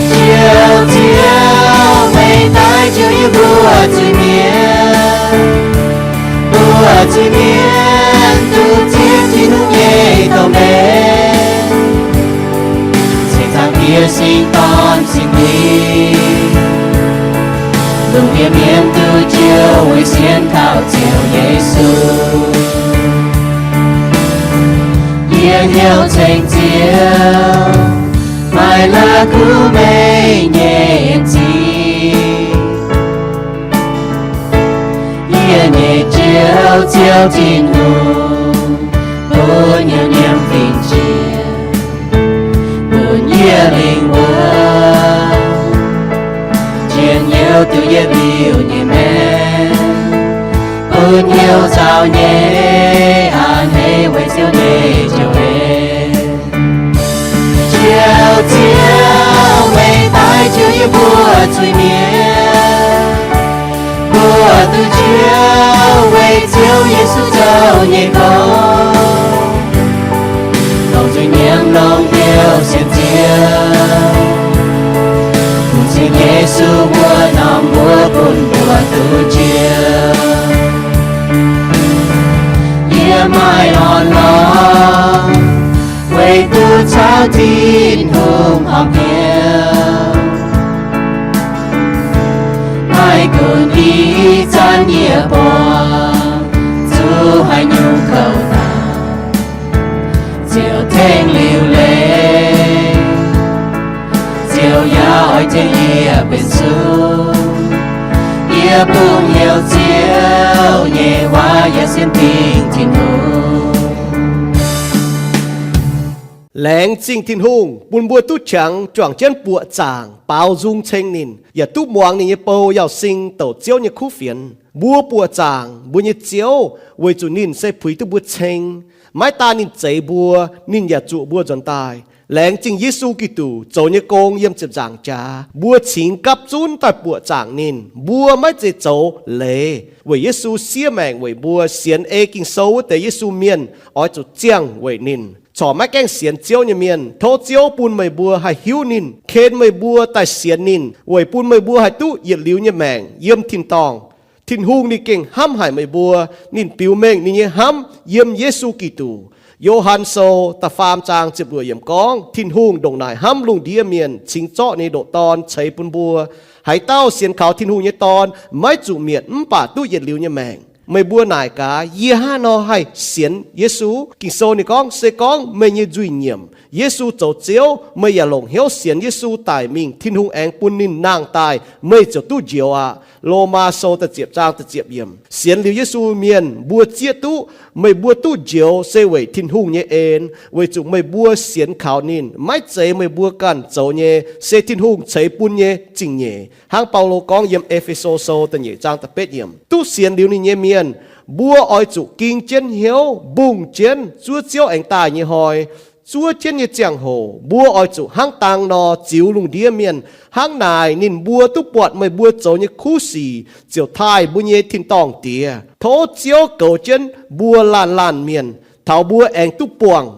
Njoux Ziouv, meih daaih njoux yie mbuo zuiz-mienh. Mbuo zuiz-mienh duqv zipv Tin-Hungh nyei dorh maengx, ceix Zaangc Diex Singx Dorn Singx Lingh, lungh ndiev mienh duqv njoux weic sienx kaux Ziouv Yesu. Yie hnyouv ceng Ziouv, maaih la'kuqv meih nyei en zingh. Yie nyei Njoux Ziouv Tin-Hungh, bun hnyouv nyiemv fingx-jiex, bun yie lingh wuov njien-youh duqv yietc liuz nyei maengc, bun hnyouv nzauh nyei a'hneiv weic Ziouv nyei njoux en. Njoux Ziouv, meih daaih njoux yie mbuo zuiz-mienh. Mbuo duqv njoux weic Ziouv Yesu zoux nyei gorngv, longc zuiz nyiemv longc hnyouv sienx Ziouv, bun ceng Yesu wuov norm wuov bun mbuo duqv njoux. Yie maaih orn-lorqc, weic duqv caux Tin-Hungh horpc hnyouv. Maaih gunv ih zanc yie buangh zuqc haaix nyungc kouv daaih, Ziouv tengx liuc leiz, Ziouv yaac oix tengx yie benx sung. Yie bungx heuc Ziouv nyei waac yaac sienx dingc Tin-Hungh. Laengz zingh Tin-Hungh bun mbuo duqv qangx juangc jienv buoqc zaangc baaux nzung ceng ninh, yaac duqv muangx ninh nyei bou Yauz Sing douc Ziouv nyei kuv fienx. Mbuo buoqc zaangc mbuo nyei Ziouv weic zuqc ninh se puix duqv mbuo ceng. Maiv daan ninh zeix mbuo, ninh yaac zuoqc mbuo nzuonx daaih. Laengz zingh Yesu Giduc zoux nyei gong yiem ziepc nzaangc jaax, mbuo cingx gapv zunv daaih buoqc zaangc ninh. Mbuo maiv zeiz zoux leiz weic Yesu siev maengc weic mbuo. Sienx ei Ging-Sou wuov deix Yesu mienh oix zuqc ziangh weic ninh. Corc maiv gaengh sienx Ziouv nyei mienh, tov Ziouv bun meih mbuo haih hiuv ninh, ken meih mbuo daaih sienx ninh, weic bun meih mbuo haih duqv yietc liuz nyei maengc yiem tin-dorngh. Tin-Hungh ninh gengh hnamv haic meih mbuo. Ninh biux mengh ninh nyei hnamv yiem Yesu Giduc. Yo^han Sou da'faam zaang ziepc luoqc yiemc gorngv, Tin-Hungh ndongc naaic hnamv lungh ndiev mienh, cingx zorqv ninh nyei ndoqc Dorn ceix bun mbuo. Haaix dauh sienx kaux Tin-Hungh nyei Dorn maiv zuqc mietc mv baac duqv yietc liuz nyei maengc. Meih mbuo naaic gaax, yie hnangv haaix nor haih sienx Yesu? Ging-Sou ninh gorngv, se gorngv meih nyei nzuih nyiemc, Yesu zoux Ziouv, meih yaac longc hnyouv sienx Yesu daic mingh, Tin-Hungh aengx bun ninh nangh daaih, meih ziouc duqv njoux aqv. Lomaa Sou da'ziepc zaang da'ziepc yiemc. Sienx liuz Yesu mienh mbuo zieqv duqv meih mbuo duqv njoux se weic Tin-Hungh nyei en, weic zuqc meih mbuo sienx kaux ninh, maiv zeiz meih mbuo ganh zoux nyei, se Tin-Hungh ceix bun nyei zingh nyeic. Hnangv Baulo gorngv yiem E^fe^so Sou da'nyeic zaang da'betv yiemc. Duqv sienx liuz ninh nyei mienh, mbuo oix zuqc ging jienv hnyouv, mbungh jienv zuov Ziouv aengx daaih nyei hnoi, zuov jienv nyei ziangh hoc, mbuo oix zuqc hnangv dang nor ziux lungh ndiev mienh. Hnangv naaic ninh mbuo duqv buatc meih mbuo zoux nyei kuv sic ziouc taaih mbuo nyei tin-dorngh Diex. Tov Ziouv goux jienv mbuo laanh laanh mienh, taux mbuo aengx duqv buangh